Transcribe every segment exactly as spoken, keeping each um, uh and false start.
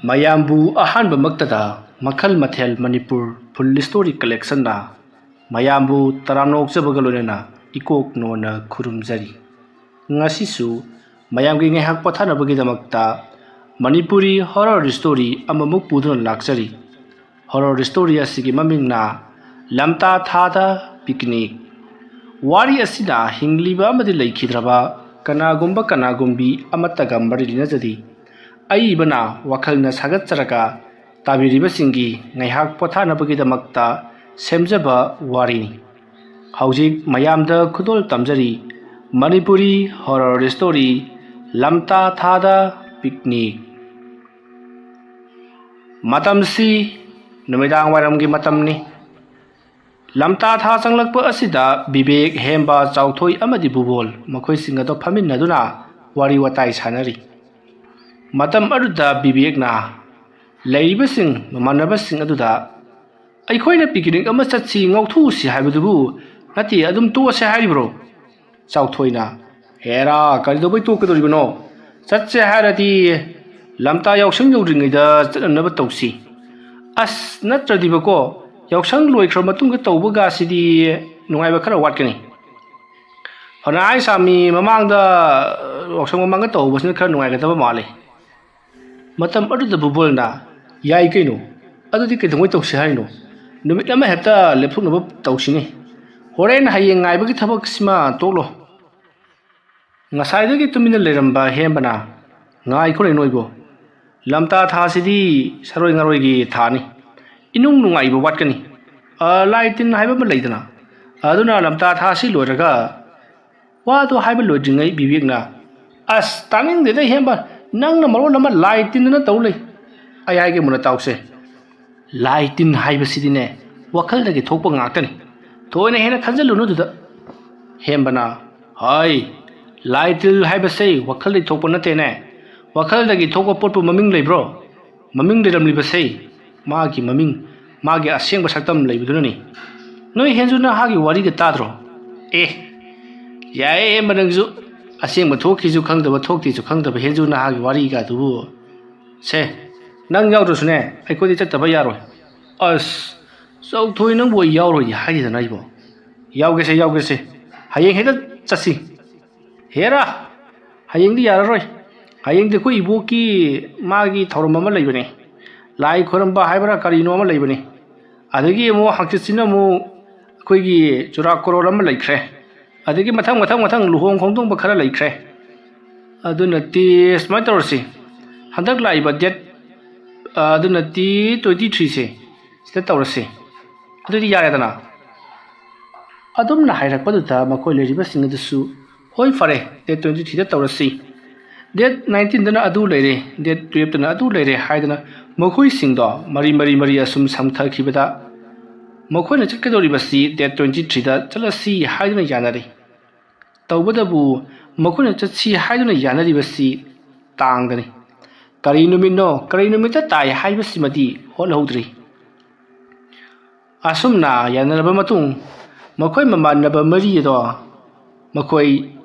ꯃꯌꯥꯝꯕꯨ ꯑꯍꯥꯟꯕꯃꯛꯇꯗ ꯃꯈꯜ ꯃꯊꯦꯜ ꯃꯅꯤꯄꯨꯔ ꯐꯨꯜ ꯁ꯭ꯇꯣꯔꯤ ꯀꯂꯦꯛꯁꯟꯅ ꯃꯌꯥꯝꯕꯨ ꯇꯔꯥꯝꯅ ꯑꯣꯛꯆꯕꯒ ꯂꯣꯏꯅꯅ ꯏꯀꯣꯛ ꯅꯣꯟꯅ ꯈꯨꯔꯨꯝꯖꯔꯤ꯫ ꯉꯁꯤꯁꯨ ꯃꯌꯥꯝꯒꯤ ꯉꯥꯏꯍꯥꯛ ꯄꯣꯊꯥꯅꯕꯒꯤꯗꯃꯛꯇ ꯃꯅꯤꯄꯨꯔꯤ ꯍꯣꯔꯔ ꯁ꯭ꯇꯣꯔꯤ ꯑꯃꯃꯨꯛ ꯄꯨꯗꯨꯅ ꯂꯥꯛꯆꯔꯤ꯫ ꯍꯣꯔꯔ ꯁ꯭ꯇꯣꯔꯤ ꯑꯁꯤꯒꯤ ꯃꯃꯤꯡꯅ ꯂꯝꯇꯥ ꯊꯥꯗ ꯄꯤꯛꯅꯤꯛ꯫ ꯋꯥꯔꯤ ꯑꯁꯤꯅ ꯍꯤꯡꯂꯤꯕ ꯑꯃꯗꯤ ꯂꯩꯈꯤꯗ꯭ꯔꯕ ꯀꯅꯥꯒꯨꯝꯕ ꯀꯅꯥꯒꯨꯝꯕꯤ ꯑꯃꯠꯇꯒ ꯃꯔꯤ ꯂꯩꯅꯖꯗꯦ꯫ ꯑꯏꯕꯅ ꯋꯥꯈꯜꯅ ꯁꯥꯒꯠꯆꯔꯒ ꯇꯥꯕꯤꯔꯤꯕꯁꯤꯡꯒꯤ ꯉꯥꯏꯍꯥꯛ ꯄꯣꯊꯥꯅꯕꯒꯤꯗꯃꯛꯇ ꯁꯦꯝꯖꯕ ꯋꯥꯔꯤꯅꯤ꯫ ꯍꯧꯖꯤꯛ ꯃꯌꯥꯝꯗ ꯈꯨꯗꯣꯜ ꯇꯝꯖꯔꯤ ꯃꯅꯤꯄꯨꯔꯤ ꯍꯣꯔꯔ ꯁ꯭ꯇꯣꯔꯤ ꯂꯝꯇꯥ ꯊꯥꯗ ꯄꯤꯛꯅꯤꯛ꯫ ꯃꯇꯝꯁꯤ ꯅꯨꯃꯤꯗꯥꯡ ꯋꯥꯏꯔꯝꯒꯤ ꯃꯇꯝꯅꯤ꯫ ꯂꯝꯇꯥ ꯊꯥ ꯆꯪꯂꯛꯄ ꯑꯁꯤꯗ ꯕꯤꯕꯦꯛ, ꯍꯦꯝꯕ, ꯆꯥꯎꯊꯣꯏ ꯑꯃꯗꯤ ꯕꯨꯕꯣꯜ ꯃꯈꯣꯏꯁꯤꯡ ꯑꯗꯨ ꯐꯝꯃꯤꯟꯅꯗꯨꯅ ꯋꯥꯔꯤ ꯋꯥꯇꯥꯏ ꯁꯥꯟꯅꯔꯤ꯫ ꯃꯇꯝ ꯑꯗꯨꯗ ꯕꯤꯕꯦꯛꯅ ꯂꯩꯔꯤꯕꯁꯤꯡ ꯃꯃꯥꯟꯅꯕꯁꯤꯡ ꯑꯗꯨꯗ, "ꯑꯩꯈꯣꯏꯅ ꯄꯤꯛꯅꯤꯛ ꯑꯃ ꯆꯠꯁꯤ, ꯉꯥꯎꯊꯣꯛꯎꯁꯤ ꯍꯥꯏꯕꯗꯨꯕꯨ ꯅꯠꯇꯦ, ꯑꯗꯨꯝ ꯇꯣꯛꯑꯁꯦ ꯍꯥꯏꯔꯤꯕ꯭ꯔꯣ?" ꯆꯥꯎꯊꯣꯏꯅ, "ꯍꯦꯔꯥ, ꯀꯔꯤꯗꯧꯕꯩ ꯇꯣꯛꯀꯗꯧꯔꯤꯕꯅꯣ? ꯆꯠꯁꯦ ꯍꯥꯏꯔꯗꯤ ꯂꯝꯇꯥ ꯌꯥꯎꯁꯪ ꯌꯧꯗ꯭ꯔꯤꯉꯩꯗ ꯆꯠꯅꯅꯕ ꯇꯧꯁꯤ꯫ ꯑꯁ, ꯅꯠꯇ꯭ꯔꯗꯤꯕꯀꯣ, ꯌꯥꯎꯁꯪ ꯂꯣꯏꯈ꯭ꯔ ꯃꯇꯨꯡꯗ ꯇꯧꯕꯒꯁꯤꯗꯤ ꯅꯨꯡꯉꯥꯏꯕ ꯈꯔ ꯋꯥꯠꯀꯅꯤ꯫ ꯐꯅ ꯍꯥꯏ ꯁꯥꯃꯤ, ꯃꯃꯥꯡꯗ, ꯌꯥꯎꯁꯪ ꯃꯃꯥꯡꯗ ꯇꯧꯍꯧꯕꯁꯤꯅ ꯈꯔ ꯅꯨꯡꯉꯥꯏꯒꯗꯕ ꯃꯥꯜꯂꯤ꯫" ꯃꯇꯝ ꯑꯗꯨꯗ ꯕꯨꯕꯣꯜꯅ, "ꯌꯥꯏ ꯀꯩꯅꯣ, ꯑꯗꯨꯗꯤ ꯀꯩꯗꯧꯉꯩ ꯇꯧꯁꯤ ꯍꯥꯏꯅꯣ? ꯅꯨꯃꯤꯠ ꯑꯃ ꯍꯦꯛꯇ ꯂꯦꯞꯊꯣꯛꯅꯕ ꯇꯧꯁꯤꯅꯦ꯫ ꯍꯣꯔꯦꯟ ꯍꯌꯦꯡ ꯉꯥꯏꯕꯒꯤ ꯊꯕꯛꯁꯤꯃ ꯇꯣꯛꯂꯣ꯫ ꯉꯁꯥꯏꯗꯒꯤ ꯇꯨꯃꯤꯟꯅ ꯂꯩꯔꯝꯕ ꯍꯦꯝꯕꯅ, "ꯉꯥꯏꯈꯣꯅꯦ ꯅꯣꯏꯕꯣ, ꯂꯝꯇꯥ ꯊꯥꯁꯤꯗꯤ ꯁꯥꯔꯣꯏ ꯉꯥꯔꯣꯏꯒꯤ ꯊꯥꯅꯤ꯫ ꯏꯅꯨꯡ ꯅꯨꯡꯉꯥꯏꯕ ꯋꯥꯠꯀꯅꯤ꯫ ꯑ, ꯂꯥꯏ ꯇꯤꯟ ꯍꯥꯏꯕ ꯑꯃ ꯂꯩꯗꯅ, ꯑꯗꯨꯅ ꯂꯝꯇꯥ ꯊꯥꯁꯤ ꯂꯣꯏꯔꯒ..." ꯋꯥꯗꯨ ꯍꯥꯏꯕ ꯂꯣꯏꯗ꯭ꯔꯤꯉꯩ ꯕꯤꯕꯦꯛꯅ, "ꯑꯁ, ꯇꯥꯅꯤꯡꯗꯦꯗ ꯍꯦꯝꯕ, ꯅꯪꯅ ꯃꯔꯣꯜ ꯑꯃ ꯂꯥꯏ ꯇꯤꯟꯗꯅ ꯇꯧ ꯂꯩ꯫ ꯑꯩ ꯍꯥꯏꯒꯦ ꯃꯨꯟꯅ ꯇꯥꯎꯁꯦ꯫ ꯂꯥꯏ ꯇꯤꯟ ꯍꯥꯏꯕꯁꯤꯗꯤꯅꯦ, ꯋꯥꯈꯜꯗꯒꯤ ꯊꯣꯛꯄ ꯉꯥꯛꯇꯅꯤ꯫ ꯊꯣꯏꯅ ꯍꯦꯟꯅ ꯈꯟꯖꯜꯂꯨꯅꯨ ꯑꯗꯨꯗ꯫" ꯍꯦꯝꯕꯅ, "ꯍꯣꯏ, ꯂꯥꯏ ꯇꯤꯟ ꯍꯥꯏꯕꯁꯦ ꯋꯥꯈꯜꯗꯒꯤ ꯊꯣꯛꯄ ꯅꯠꯇꯦꯅꯦ꯫ ꯋꯥꯈꯜꯗꯒꯤ ꯊꯣꯛꯄ ꯄꯣꯠꯄꯨ ꯃꯃꯤꯡ ꯂꯩꯕ꯭ꯔꯣ? ꯃꯃꯤꯡ ꯂꯩꯔꯝꯂꯤꯕꯁꯦ ꯃꯥꯒꯤ ꯃꯃꯤꯡ, ꯃꯥꯒꯤ ꯑꯁꯦꯡꯕ ꯁꯛꯇꯝ ꯂꯩꯕꯗꯨꯅꯅꯤ꯫ ꯅꯣꯏ ꯍꯦꯟꯖꯨ ꯅꯍꯥꯒꯤ ꯋꯥꯔꯤꯒ ꯇꯥꯗ꯭ꯔꯣ?" "ꯑꯦ, ꯌꯥꯏꯌꯦ ꯍꯦꯝꯕ ꯅꯪꯁꯨ꯫ ꯑꯁꯦꯡꯕ ꯊꯣꯛꯈꯤꯁꯨ ꯈꯪꯗꯕ, ꯊꯣꯛꯇꯦꯁꯨ ꯈꯪꯗꯕ ꯍꯦꯟꯖꯨ ꯅꯍꯥꯒꯤ ꯋꯥꯔꯤꯒ ꯑꯗꯨꯕꯨ꯫ ꯁꯦ, ꯅꯪ ꯌꯥꯎꯗ꯭ꯔꯁꯨꯅꯦ, ꯑꯩꯈꯣꯏꯗꯤ ꯆꯠꯇꯕ ꯌꯥꯔꯣꯏ꯫ ꯑꯁ, ꯆꯥꯎꯊꯣꯏ, ꯅꯪꯕꯨ ꯑꯩ ꯌꯥꯎꯔꯣꯏꯗꯤ ꯍꯥꯏꯗꯦꯗꯅ ꯑꯩꯕꯣ꯫ ꯌꯥꯎꯒꯦꯁꯦ, ꯌꯥꯎꯒꯦꯁꯦ꯫ ꯍꯌꯦꯡ ꯍꯦꯛꯇ ꯆꯠꯁꯤ꯫ ꯍꯦꯔꯥ! ꯍꯌꯦꯡꯗꯤ ꯌꯥꯔꯔꯣꯏ꯫ ꯍꯌꯦꯡꯗꯤ ꯑꯩꯈꯣꯏ ꯏꯕꯣꯛꯀꯤ, ꯃꯥꯒꯤ ꯊꯧꯔꯝ ꯑꯃ ꯂꯩꯕꯅꯤ꯫ ꯂꯥꯏ ꯈꯣꯏꯔꯝꯕ ꯍꯥꯏꯕ꯭ꯔꯥ ꯀꯔꯤꯅꯣ ꯑꯃ ꯂꯩꯕꯅꯤ꯫ ꯑꯗꯒꯤ ꯑꯃꯨꯛ ꯍꯪꯆꯤꯠꯁꯤꯅ ꯑꯃꯨꯛ ꯑꯩꯈꯣꯏꯒꯤ ꯆꯨꯔꯥꯀꯣꯔꯣꯟ ꯑꯃ ꯂꯩꯈ꯭ꯔꯦ꯫ ꯑꯗꯒꯤ ꯃꯊꯪ, ꯃꯊꯪ, ꯃꯊꯪ ꯂꯨꯍꯣꯡ ꯈꯣꯡꯗꯣꯡꯕ ꯈꯔ ꯂꯩꯈ꯭ꯔꯦ꯫ ꯑꯗꯨꯅꯗꯤ ꯁꯨꯃꯥꯏꯅ ꯇꯧꯔꯁꯤ, ꯍꯟꯗꯛ ꯂꯥꯛꯏꯕ date, ꯑ, ꯑꯗꯨꯅꯗꯤ twenty threeꯁꯦ, ꯁꯤꯗ ꯇꯧꯔꯁꯤ꯫ ꯑꯗꯨꯗꯤ ꯌꯥꯔꯦꯗꯅ? ꯑꯗꯨꯝꯅ ꯍꯥꯏꯔꯛꯄꯗꯨꯗ ꯃꯈꯣꯏ ꯂꯩꯔꯤꯕꯁꯤꯡ ꯑꯗꯨꯁꯨ, "ꯍꯣꯏ, ꯐꯔꯦ, date twenty threeꯗ ꯇꯧꯔꯁꯤ꯫ Date nineteenꯗꯅ ꯑꯗꯨ ꯂꯩꯔꯦ, date twelveꯇꯅ ꯑꯗꯨ ꯂꯩꯔꯦ" ꯍꯥꯏꯗꯅ ꯃꯈꯣꯏꯁꯤꯡꯗꯣ ꯃꯔꯤ ꯃꯔꯤ ꯃꯔꯤ ꯑꯁꯨꯝ ꯁꯝꯊꯈꯤꯕꯗ, ꯃꯈꯣꯏꯅ ꯆꯠꯀꯗꯧꯔꯤꯕꯁꯤ date twenty threeꯗ ꯆꯠꯂꯁꯤ ꯍꯥꯏꯗꯨꯅ ꯌꯥꯅꯔꯤ꯫ ꯇꯧꯕꯇꯕꯨ ꯃꯈꯣꯏꯅ ꯆꯠꯁꯤ ꯍꯥꯏꯗꯨꯅ ꯌꯥꯅꯔꯤꯕꯁꯤ ꯇꯥꯡꯗꯅꯤ꯫ ꯀꯔꯤ ꯅꯨꯃꯤꯠꯅꯣ, ꯀꯔꯤ ꯅꯨꯃꯤꯠꯇ ꯇꯥꯏ ꯍꯥꯏꯕꯁꯤꯃꯗꯤ ꯍꯣꯠꯍꯧꯗ꯭ꯔꯤ꯫ ꯑꯁꯨꯝꯅ ꯌꯥꯅꯔꯕ ꯃꯇꯨꯡ, ꯃꯈꯣꯏ ꯃꯃꯥꯟꯅꯕ ꯃꯔꯤ ꯑꯗꯣ ꯃꯈꯣꯏ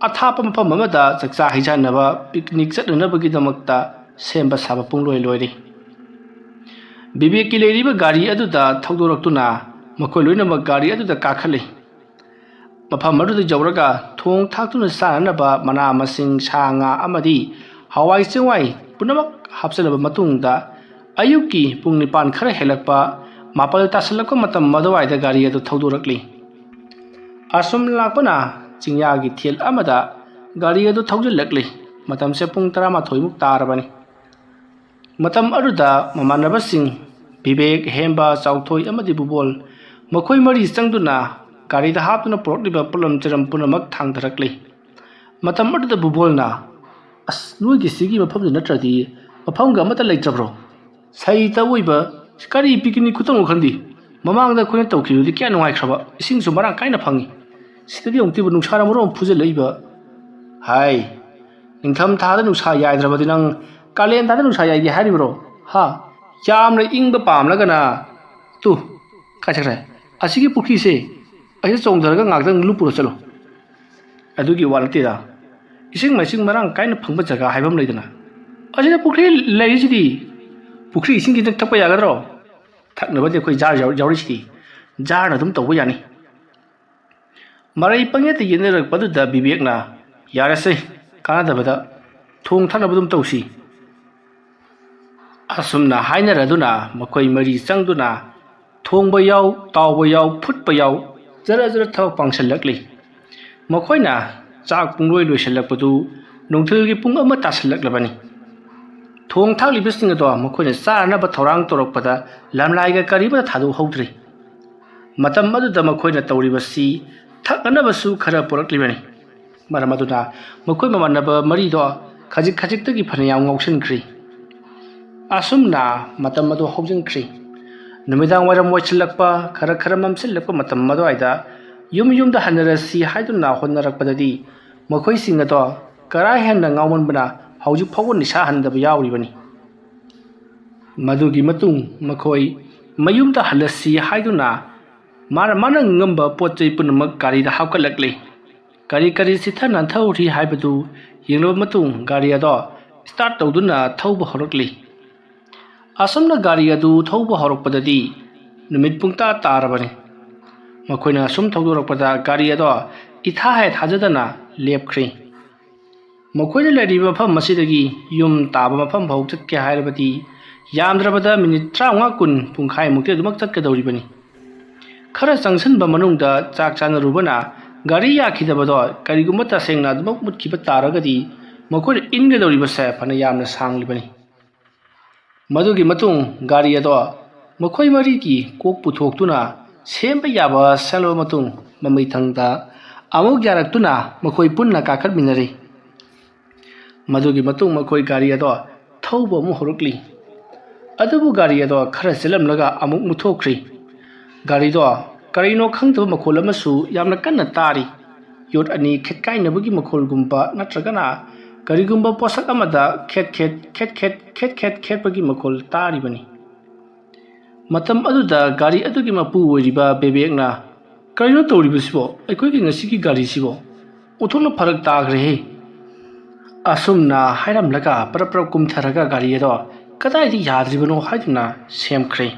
ꯑꯊꯥꯞꯄ ꯃꯐꯝ ꯑꯃꯗ ꯆꯥꯛꯆꯥ ꯍꯩꯖꯥꯟꯅꯕ, picnic ꯆꯠꯅꯅꯕꯒꯤꯗꯃꯛꯇ ꯁꯦꯝꯕ ꯁꯥꯕ ꯄꯨꯡꯂꯣꯏ ꯂꯣꯏꯔꯤ꯫ ꯕꯤꯕꯦꯛꯀꯤ ꯂꯩꯔꯤꯕ ꯒꯥꯔꯤ ꯑꯗꯨꯗ ꯊꯧꯗꯣꯔꯛꯇꯨꯅ ꯃꯈꯣꯏ ꯂꯣꯏꯅꯃꯛ ꯒꯥꯔꯤ ꯑꯗꯨꯗ ꯀꯥꯈꯠꯂꯤ꯫ ꯃꯐꯝ ꯑꯗꯨꯗ ꯌꯧꯔꯒ ꯊꯣꯡ ꯊꯥꯛꯇꯨꯅ ꯆꯥꯅꯅꯕ ꯃꯅꯥ ꯃꯁꯤꯡ, ꯁꯥ ꯉꯥ ꯑꯃꯗꯤ ꯍꯋꯥꯏ ꯆꯦꯡꯋꯥꯏ ꯄꯨꯝꯅꯃꯛ ꯍꯥꯞꯆꯤꯜꯂꯕ ꯃꯇꯨꯡꯗ, ꯑꯌꯨꯛꯀꯤ ꯄꯨꯡ ꯅꯤꯄꯥꯟ ꯈꯔ ꯍꯦꯜꯂꯛꯄ, ꯃꯥꯄꯜ ꯇꯥꯁꯤꯜꯂꯛꯄ ꯃꯇꯝ ꯑꯗꯨꯋꯥꯏꯗ ꯒꯥꯔꯤ ꯑꯗꯨ ꯊꯧꯗꯣꯔꯛꯂꯤ꯫ ꯑꯁꯨꯝ ꯂꯥꯛꯄꯅ ꯆꯤꯡꯌꯥꯒꯤ ꯊꯦꯜ ꯑꯃꯗ ꯒꯥꯔꯤ ꯑꯗꯨ ꯊꯧꯖꯤꯜꯂꯛꯂꯤ꯫ ꯃꯇꯝꯁꯦ ꯄꯨꯡ ꯇꯔꯥꯃꯥꯊꯣꯏꯃꯨꯛ ꯇꯥꯔꯕꯅꯤ꯫ ꯃꯇꯝ ꯑꯗꯨꯗ ꯃꯃꯥꯟꯅꯕꯁꯤꯡ ꯕꯤꯕꯦꯛ, ꯍꯦꯝꯕ, ꯆꯥꯎꯊꯣꯏ ꯑꯃꯗꯤ ꯕꯨꯕꯣꯜ, ꯃꯈꯣꯏ ꯃꯔꯤ ꯆꯪꯗꯨꯅ ꯒꯥꯔꯤꯗ ꯍꯥꯞꯇꯨꯅ ꯄꯨꯔꯛꯂꯤꯕ ꯄꯣꯠꯂꯝ ꯆꯩꯔꯝ ꯄꯨꯝꯅꯃꯛ ꯊꯥꯡꯊꯔꯛꯂꯤ꯫ ꯃꯇꯝ ꯑꯗꯨꯗ ꯕꯨꯕꯣꯜꯅ, "ꯑꯁ, ꯅꯣꯏꯒꯤ ꯁꯤꯒꯤ ꯃꯐꯝꯁꯤ ꯅꯠꯇ꯭ꯔꯗꯤ ꯃꯐꯝꯒ ꯑꯃꯠꯇ ꯂꯩꯇ꯭ꯔꯕ꯭ꯔꯣ? ꯁꯩꯇ ꯑꯣꯏꯕ ꯀꯔꯤ picnic ꯈꯨꯇꯧꯅꯣ ꯈꯪꯗꯦ꯫ ꯃꯃꯥꯡꯗ ꯑꯩꯈꯣꯏꯅ ꯇꯧꯈꯤꯕꯗꯨꯗꯤ ꯀꯌꯥ ꯅꯨꯡꯉꯥꯏꯈ꯭ꯔꯕ, ꯏꯁꯤꯡꯁꯨ ꯃꯔꯥꯡ ꯀꯥꯏꯅ ꯐꯪꯉꯤ꯫ ꯁꯤꯗꯗꯤ ꯑꯃꯨꯛꯇꯤꯕ ꯅꯨꯡꯁꯥꯅ ꯃꯔꯣꯟ ꯑꯃ ꯐꯨꯖꯜꯂꯛꯏꯕ꯫ ꯍꯥꯏ, ꯅꯤꯡꯊꯝ ꯊꯥꯗ ꯅꯨꯡꯁꯥ ꯌꯥꯏꯗ꯭ꯔꯕꯗꯤ ꯅꯪ ꯀꯥꯂꯦꯟ ꯊꯥꯗ ꯅꯨꯡꯁꯥ ꯌꯥꯏꯒꯦ ꯍꯥꯏꯔꯤꯕ꯭ꯔꯣ? ꯍꯥ? ꯌꯥꯝꯅ ꯏꯪꯕ ꯄꯥꯝꯂꯒꯅ, ꯇꯨ, ꯀꯥꯏ ꯆꯠꯈ꯭ꯔꯦ? ꯑꯁꯤꯒꯤ ꯄꯨꯈ꯭ꯔꯤꯁꯦ, ꯑꯁꯤꯗ ꯆꯣꯡꯊꯔꯒ ꯉꯥꯏꯍꯥꯛꯇꯪ ꯂꯨꯞꯄꯨꯔ ꯆꯠꯂꯣ꯫ ꯑꯗꯨꯒꯤ ꯋꯥ ꯅꯠꯇꯦꯗ꯫ ꯏꯁꯤꯡ ꯃꯥꯏꯁꯤꯡ ꯃꯔꯥꯡ ꯀꯥꯏꯅ ꯐꯪꯕ ꯖꯒꯥ ꯍꯥꯏꯕ ꯑꯃ ꯂꯩꯗꯅ꯫ ꯑꯁꯤꯗ ꯄꯨꯈ꯭ꯔꯤ ꯂꯩꯔꯤꯁꯤꯗꯤ꯫ "ꯄꯨꯈ꯭ꯔꯤ ꯏꯁꯤꯡꯁꯤꯗ ꯊꯛꯄ ꯌꯥꯒꯗ꯭ꯔꯣ? ꯊꯛꯅꯕꯗꯤ ꯑꯩꯈꯣꯏ ꯖꯥꯔ ꯌꯥꯎ-, ꯌꯥꯎꯔꯤꯁꯤꯗꯤ꯫ ꯖꯥꯔꯅ ꯑꯗꯨꯝ ꯇꯧꯕ ꯌꯥꯅꯤ"꯫ ꯃꯔꯩ ꯄꯪꯌꯦꯠꯇ ꯌꯦꯠꯅꯔꯛꯄꯗꯨꯗ ꯕꯤꯕꯦꯛꯅ, "ꯌꯥꯔꯦꯁꯦ, ꯀꯥꯟꯅꯗꯕꯗ ꯊꯣꯡ ꯊꯥꯛꯅꯕ ꯑꯗꯨꯝ ꯇꯧꯁꯤ"꯫ ꯑꯁꯨꯝꯅ ꯍꯥꯏꯅꯔꯗꯨꯅ ꯃꯈꯣꯏ ꯃꯔꯤ ꯆꯪꯗꯨꯅ ꯊꯣꯡꯕ ꯌꯥꯎ, ꯇꯥꯎꯕ ꯌꯥꯎ, ꯐꯨꯠꯄ ꯌꯥꯎ, ꯖꯔ ꯖꯔ ꯊꯕꯛ ꯄꯥꯡꯁꯤꯜꯂꯛꯂꯤ꯫ ꯃꯈꯣꯏꯅ ꯆꯥꯛ ꯄꯨꯡꯂꯣꯏ ꯂꯣꯏꯁꯤꯜꯂꯛꯄꯗꯨ ꯅꯨꯡꯊꯤꯜꯒꯤ ꯄꯨꯡ ꯑꯃ ꯇꯥꯁꯤꯜꯂꯛꯂꯕꯅꯤ꯫ ꯊꯣꯡ ꯊꯥꯛꯂꯤꯕꯁꯤꯡ ꯑꯗꯣ ꯃꯈꯣꯏꯅ ꯆꯥꯅꯅꯕ ꯊꯧꯔꯥꯡ ꯇꯧꯔꯛꯄꯗ ꯂꯝꯂꯥꯏꯒ ꯀꯔꯤꯃꯠꯇ ꯊꯥꯗꯣꯛꯍꯧꯗ꯭ꯔꯤ꯫ ꯃꯇꯝ ꯑꯗꯨꯗ ꯃꯈꯣꯏꯅ ꯇꯧꯔꯤꯕꯁꯤ ꯊꯛꯅꯅꯕꯁꯨ ꯈꯔ ꯄꯨꯔꯛꯂꯤꯕꯅꯤ꯫ ꯃꯔꯝ ꯑꯗꯨꯅ ꯃꯈꯣꯏ ꯃꯃꯥꯟꯅꯕ ꯃꯔꯤꯗꯣ ꯈꯖꯤꯛ ꯈꯖꯤꯛꯇꯒꯤ ꯐꯅꯌꯥꯝ ꯉꯥꯎꯁꯤꯟꯈ꯭ꯔꯤ꯫ ꯑꯁꯨꯝꯅ ꯃꯇꯝ ꯑꯗꯨ ꯍꯧꯖꯤꯟꯈ꯭ꯔꯤ꯫ ꯅꯨꯃꯤꯗꯥꯡ ꯋꯥꯏꯔꯝ ꯑꯣꯏꯁꯤꯜꯂꯛꯄ, ꯈꯔ ꯈꯔ ꯃꯝꯁꯤꯜꯂꯛꯄ ꯃꯇꯝ ꯑꯗꯨꯋꯥꯏꯗ ꯌꯨꯝ ꯌꯨꯝꯗ ꯍꯟꯅꯔꯁꯤ ꯍꯥꯏꯗꯨꯅ ꯍꯣꯠꯅꯔꯛꯄꯗꯗꯤ ꯃꯈꯣꯏꯁꯤꯡ ꯑꯗꯣ ꯀꯔꯥ ꯍꯦꯟꯅ ꯉꯥꯎꯃꯟꯕꯅ ꯍꯧꯖꯤꯛ ꯐꯥꯎꯕ ꯅꯤꯁꯥ ꯍꯟꯗꯕ ꯌꯥꯎꯔꯤꯕꯅꯤ꯫ ꯃꯗꯨꯒꯤ ꯃꯇꯨꯡ ꯃꯈꯣꯏ ꯃꯌꯨꯝꯗ ꯍꯜꯂꯁꯤ ꯍꯥꯏꯗꯨꯅ ꯃꯥꯅ, ꯃꯥꯅ ꯉꯝꯕ ꯄꯣꯠ ꯆꯩ ꯄꯨꯝꯅꯃꯛ ꯒꯥꯔꯤꯗ ꯍꯥꯞꯀꯠꯂꯛꯂꯤ꯫ ꯀꯔꯤ ꯀꯔꯤ ꯆꯤꯊ ꯅꯥꯟꯊꯍꯧꯔꯤ ꯍꯥꯏꯕꯗꯨ ꯌꯦꯡꯂꯕ ꯃꯇꯨꯡ ꯒꯥꯔꯤ ꯑꯗꯣ start ꯇꯧꯗꯨꯅ ꯊꯧꯕ ꯍꯧꯔꯛꯂꯤ꯫ ꯑꯁꯨꯝꯅ ꯒꯥꯔꯤ ꯑꯗꯨ ꯊꯧꯕ ꯍꯧꯔꯛꯄꯗꯗꯤ ꯅꯨꯃꯤꯠ ꯄꯨꯡꯇꯥ ꯇꯥꯔꯕꯅꯤ꯫ ꯃꯈꯣꯏꯅ ꯑꯁꯨꯝ ꯊꯧꯗꯣꯔꯛꯄꯗ ꯒꯥꯔꯤ ꯑꯗꯣ ꯏꯊꯥ ꯍꯦꯛ ꯊꯥꯖꯗꯅ ꯂꯦꯞꯈ꯭ꯔꯤ꯫ ꯃꯈꯣꯏꯅ ꯂꯩꯔꯤꯕ ꯃꯐꯝ ꯑꯁꯤꯗꯒꯤ ꯌꯨꯝ ꯇꯥꯕ ꯃꯐꯝ ꯐꯥꯎ ꯆꯠꯀꯦ ꯍꯥꯏꯔꯕꯗꯤ ꯌꯥꯝꯗ꯭ꯔꯕꯗ ꯃꯤꯅꯤꯠ ꯇꯔꯥꯃꯉꯥ ꯀꯨꯟ, ꯄꯨꯡꯈꯥꯏꯃꯨꯛꯇꯤ ꯑꯗꯨꯃꯛ ꯆꯠꯀꯗꯧꯔꯤꯕꯅꯤ꯫ ꯈꯔ ꯆꯪꯁꯤꯟꯕ ꯃꯅꯨꯡꯗ ꯆꯥꯛ ꯆꯥꯅꯔꯨꯕꯅ ꯒꯥꯔꯤ ꯌꯥꯈꯤꯗꯕꯗꯣ ꯀꯔꯤꯒꯨꯝꯕ ꯇꯁꯦꯡꯅ ꯑꯗꯨꯃꯛ ꯃꯨꯠꯈꯤꯕ ꯇꯥꯔꯒꯗꯤ ꯃꯈꯣꯏꯅ ꯏꯟꯒꯗꯧꯔꯤꯕꯁꯦ ꯐꯅ ꯌꯥꯝꯅ ꯁꯥꯡꯂꯤꯕꯅꯤ꯫ ꯃꯗꯨꯒꯤ ꯃꯇꯨꯡ ꯒꯥꯔꯤ ꯑꯗꯣ ꯃꯈꯣꯏ ꯃꯔꯤꯒꯤ ꯀꯣꯛ ꯄꯨꯊꯣꯛꯇꯨꯅ ꯁꯦꯝꯕ ꯌꯥꯕ ꯁꯦꯝꯂꯕ ꯃꯇꯨꯡ ꯃꯃꯩꯊꯪꯗ ꯑꯃꯨꯛ ꯌꯥꯔꯛꯇꯨꯅ ꯃꯈꯣꯏ ꯄꯨꯟꯅ ꯀꯥꯈꯠꯃꯤꯟꯅꯔꯤ꯫ ꯃꯗꯨꯒꯤ ꯃꯇꯨꯡ ꯃꯈꯣꯏ ꯒꯥꯔꯤ ꯑꯗꯣ ꯊꯧꯕ ꯑꯃꯨꯛ ꯍꯧꯔꯛꯂꯤ꯫ ꯑꯗꯨꯕꯨ ꯒꯥꯔꯤ ꯑꯗꯣ ꯈꯔ ꯆꯦꯜꯂꯝꯂꯒ ꯑꯃꯨꯛ ꯃꯨꯠꯊꯣꯛꯈ꯭ꯔꯤ꯫ ꯒꯥꯔꯤꯗꯣ ꯀꯔꯤꯅꯣ ꯈꯪꯗꯕ ꯃꯈꯣꯜ ꯑꯃꯁꯨ ꯌꯥꯝꯅ ꯀꯟꯅ ꯇꯥꯔꯤ꯫ ꯌꯣꯠ ꯑꯅꯤ ꯈꯦꯠꯀꯥꯏꯅꯕꯒꯤ ꯃꯈꯣꯜꯒꯨꯝꯕ ꯅꯠꯇ꯭ꯔꯒꯅ ꯀꯔꯤꯒꯨꯝꯕ ꯄꯣꯠꯁꯛ ꯑꯃꯗ ꯈꯦꯠ ꯈꯦꯠ, ꯈꯦꯠ ꯈꯦꯠ, ꯈꯦꯠ ꯈꯦꯠ ꯈꯦꯠꯄꯒꯤ ꯃꯈꯣꯜ ꯇꯥꯔꯤꯕꯅꯤ꯫ ꯃꯇꯝ ꯑꯗꯨꯗ ꯒꯥꯔꯤ ꯑꯗꯨꯒꯤ ꯃꯄꯨ ꯑꯣꯏꯔꯤꯕ ꯕꯦꯕꯦꯛꯅ, "ꯀꯔꯤꯅꯣ ꯇꯧꯔꯤꯕꯁꯤꯕꯣ? ꯑꯩꯈꯣꯏꯒꯤ ꯉꯁꯤꯒꯤ ꯒꯥꯔꯤꯁꯤꯕꯣ? ꯑꯣꯟꯊꯣꯛꯅ ꯐꯔꯛ ꯇꯥꯈ꯭ꯔꯦꯍꯦ!" ꯑꯁꯨꯝꯅ ꯍꯥꯏꯔꯝꯂꯒ ꯄꯔꯞ ꯄꯔꯞ ꯀꯨꯝꯊꯔꯒ ꯒꯥꯔꯤ ꯑꯗꯣ ꯀꯗꯥꯏꯗ ꯌꯥꯗ꯭ꯔꯤꯕꯅꯣ ꯍꯥꯏꯗꯨꯅ ꯁꯦꯝꯈ꯭ꯔꯦ꯫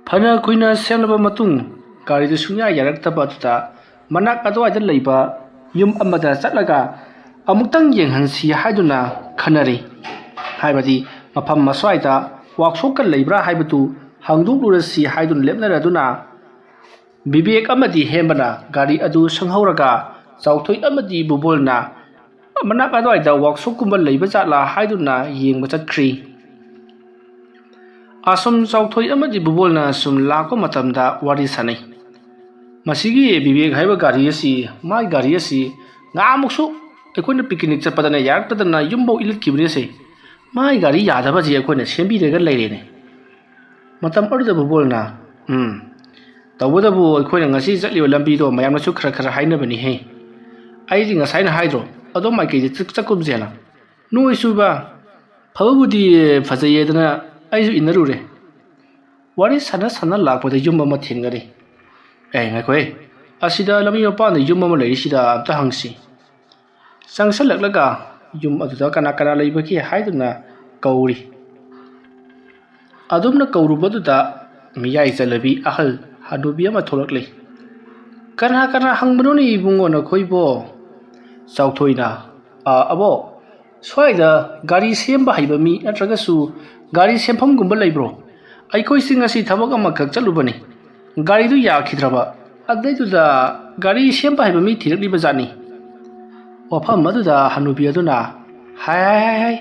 ꯐꯅ ꯀꯨꯏꯅ ꯁꯦꯝꯂꯕ ꯃꯇꯨꯡ ꯒꯥꯔꯤꯗꯨ ꯁꯨꯡꯌꯥ ꯌꯥꯔꯛꯇꯕ ꯑꯗꯨꯗ ꯃꯅꯥꯛ ꯑꯗꯨꯋꯥꯏꯗ ꯂꯩꯕ ꯌꯨꯝ ꯑꯃꯗ ꯆꯠꯂꯒ ꯑꯃꯨꯛꯇꯪ ꯌꯦꯡꯍꯟꯁꯤ ꯍꯥꯏꯗꯨꯅ ꯈꯟꯅꯔꯤ꯫ ꯍꯥꯏꯕꯗꯤ ꯃꯐꯝ ꯑꯁ꯭ꯋꯥꯏꯗ ꯋꯥꯛꯁꯣꯞꯀ ꯂꯩꯕ꯭ꯔꯥ ꯍꯥꯏꯕꯗꯨ ꯍꯪꯗꯣꯛꯂꯨꯔꯁꯤ ꯍꯥꯏꯗꯨꯅ ꯂꯦꯞꯅꯔꯗꯨꯅ ꯕꯤꯕꯦꯛ ꯑꯃꯗꯤ ꯍꯦꯝꯕꯅ ꯒꯥꯔꯤ ꯑꯗꯨ ꯁꯪꯍꯧꯔꯒ ꯆꯥꯎꯊꯣꯏ ꯑꯃꯗꯤ ꯕꯨꯕꯣꯜꯅ ꯃꯅꯥꯛ ꯑꯗꯨꯋꯥꯏꯗ ꯋꯥꯛꯁꯣꯞꯀꯨꯝꯕ ꯂꯩꯕ ꯖꯥꯠꯂꯥ ꯍꯥꯏꯗꯨꯅ ꯌꯦꯡꯕ ꯆꯠꯈ꯭ꯔꯤ꯫ ꯑꯁꯨꯝ ꯆꯥꯎꯊꯣꯏ ꯑꯃꯗꯤ ꯕꯨꯕꯣꯜꯅ ꯁꯨꯝ ꯂꯥꯛꯄ ꯃꯇꯝꯗ ꯋꯥꯔꯤ ꯁꯥꯟꯅꯩ꯫ ꯃꯁꯤꯒꯤ ꯕꯤꯕꯦꯛ ꯍꯥꯏꯕ ꯒꯥꯔꯤ ꯑꯁꯤ, ꯃꯥꯒꯤ ꯒꯥꯔꯤ ꯑꯁꯤ ꯉꯥꯃꯨꯛꯁꯨ ꯑꯩꯈꯣꯏꯅ ꯄꯤꯀꯤꯅꯤꯛ ꯆꯠꯄꯗꯅ ꯌꯥꯔꯛꯇꯗꯅ ꯌꯨꯝꯐꯥꯎ ꯏꯜꯂꯛꯈꯤꯕꯅꯤ ꯑꯁꯦ꯫ ꯃꯥꯒꯤ ꯒꯥꯔꯤ ꯌꯥꯗꯕꯁꯤ ꯑꯩꯈꯣꯏꯅ ꯁꯦꯝꯕꯤꯔꯒ ꯂꯩꯔꯦꯅꯦ꯫ ꯃꯇꯝ ꯑꯗꯨꯗ ꯕꯨꯕꯣꯜꯅ, "ꯎꯝ, ꯇꯧꯕꯇꯕꯨ ꯑꯩꯈꯣꯏꯅ ꯉꯁꯤ ꯆꯠꯂꯤꯕ ꯂꯝꯕꯤꯗꯣ ꯃꯌꯥꯝꯅꯁꯨ ꯈꯔ ꯈꯔ ꯍꯥꯏꯅꯕꯅꯤꯍꯦ꯫ ꯑꯩꯗꯤ ꯉꯁꯥꯏꯅ ꯍꯥꯏꯗ꯭ꯔꯣ, ꯑꯗꯣꯝ ꯃꯥꯏꯀꯩꯗ ꯆꯠ-, ꯆꯠꯀꯨꯝꯁꯦꯅ꯫ ꯅꯣꯏꯁꯨꯕ ꯐꯕꯕꯨꯗꯤ ꯐꯖꯩꯌꯦꯗꯅ ꯑꯩꯁꯨ ꯏꯟꯅꯔꯨꯔꯦ꯫" ꯋꯥꯔꯤ ꯁꯥꯟꯅ ꯁꯥꯟꯅ ꯂꯥꯛꯄꯗ ꯌꯨꯝ ꯑꯃ ꯊꯦꯡꯅꯔꯦ꯫ "ꯑꯦ, ꯉꯥꯏꯈꯣꯍꯦ, ꯑꯁꯤꯗ ꯂꯝꯕꯤ ꯃꯄꯥꯟꯗ ꯌꯨꯝ ꯑꯃ ꯂꯩꯔꯤꯁꯤꯗ ꯑꯝꯇ ꯍꯪꯁꯤ꯫" ꯆꯪꯁꯜꯂꯛꯂꯒ ꯌꯨꯝ ꯑꯗꯨꯗ ꯀꯅꯥ ꯀꯅꯥ ꯂꯩꯕꯒꯦ ꯍꯥꯏꯗꯨꯅ ꯀꯧꯔꯤ꯫ ꯑꯗꯨꯝꯅ ꯀꯧꯔꯨꯕꯗꯨꯗ ꯃꯤꯌꯥꯏ ꯆꯜꯂꯕꯤ ꯑꯍꯜ ꯍꯅꯨꯕꯤ ꯑꯃ ꯊꯣꯛꯂꯛꯂꯤ꯫ "ꯀꯅꯥ ꯀꯅꯥ ꯍꯪꯕꯅꯣꯅꯦ ꯏꯕꯨꯡꯉꯣ ꯅꯈꯣꯏꯕꯣ?" ꯆꯥꯎꯊꯣꯏꯅ, "ꯑ, ꯑꯕꯣ, ꯁ꯭ꯋꯥꯏꯗ ꯒꯥꯔꯤ ꯁꯦꯝꯕ ꯍꯩꯕ ꯃꯤ ꯅꯠꯇ꯭ꯔꯒꯁꯨ ꯒꯥꯔꯤ ꯁꯦꯝꯐꯝꯒꯨꯝꯕ ꯂꯩꯕ꯭ꯔꯣ? ꯑꯩꯈꯣꯏꯁꯤ ꯉꯁꯤ ꯊꯕꯛ ꯑꯃꯈꯛ ꯆꯠꯂꯨꯕꯅꯤ, ꯒꯥꯔꯤꯗꯨ ꯌꯥꯈꯤꯗ꯭ꯔꯕ, ꯑꯗꯩꯗꯨꯗ ꯒꯥꯔꯤ ꯁꯦꯝꯕ ꯍꯩꯕ ꯃꯤ ꯊꯤꯔꯛꯂꯤꯕ ꯖꯥꯠꯅꯤ꯫" ꯋꯥꯐꯝ ꯑꯗꯨꯗ ꯍꯅꯨꯕꯤ ꯑꯗꯨꯅ, "ꯍꯥꯏ, ꯍꯥꯏ, ꯍꯥꯏ, ꯍꯥꯏ,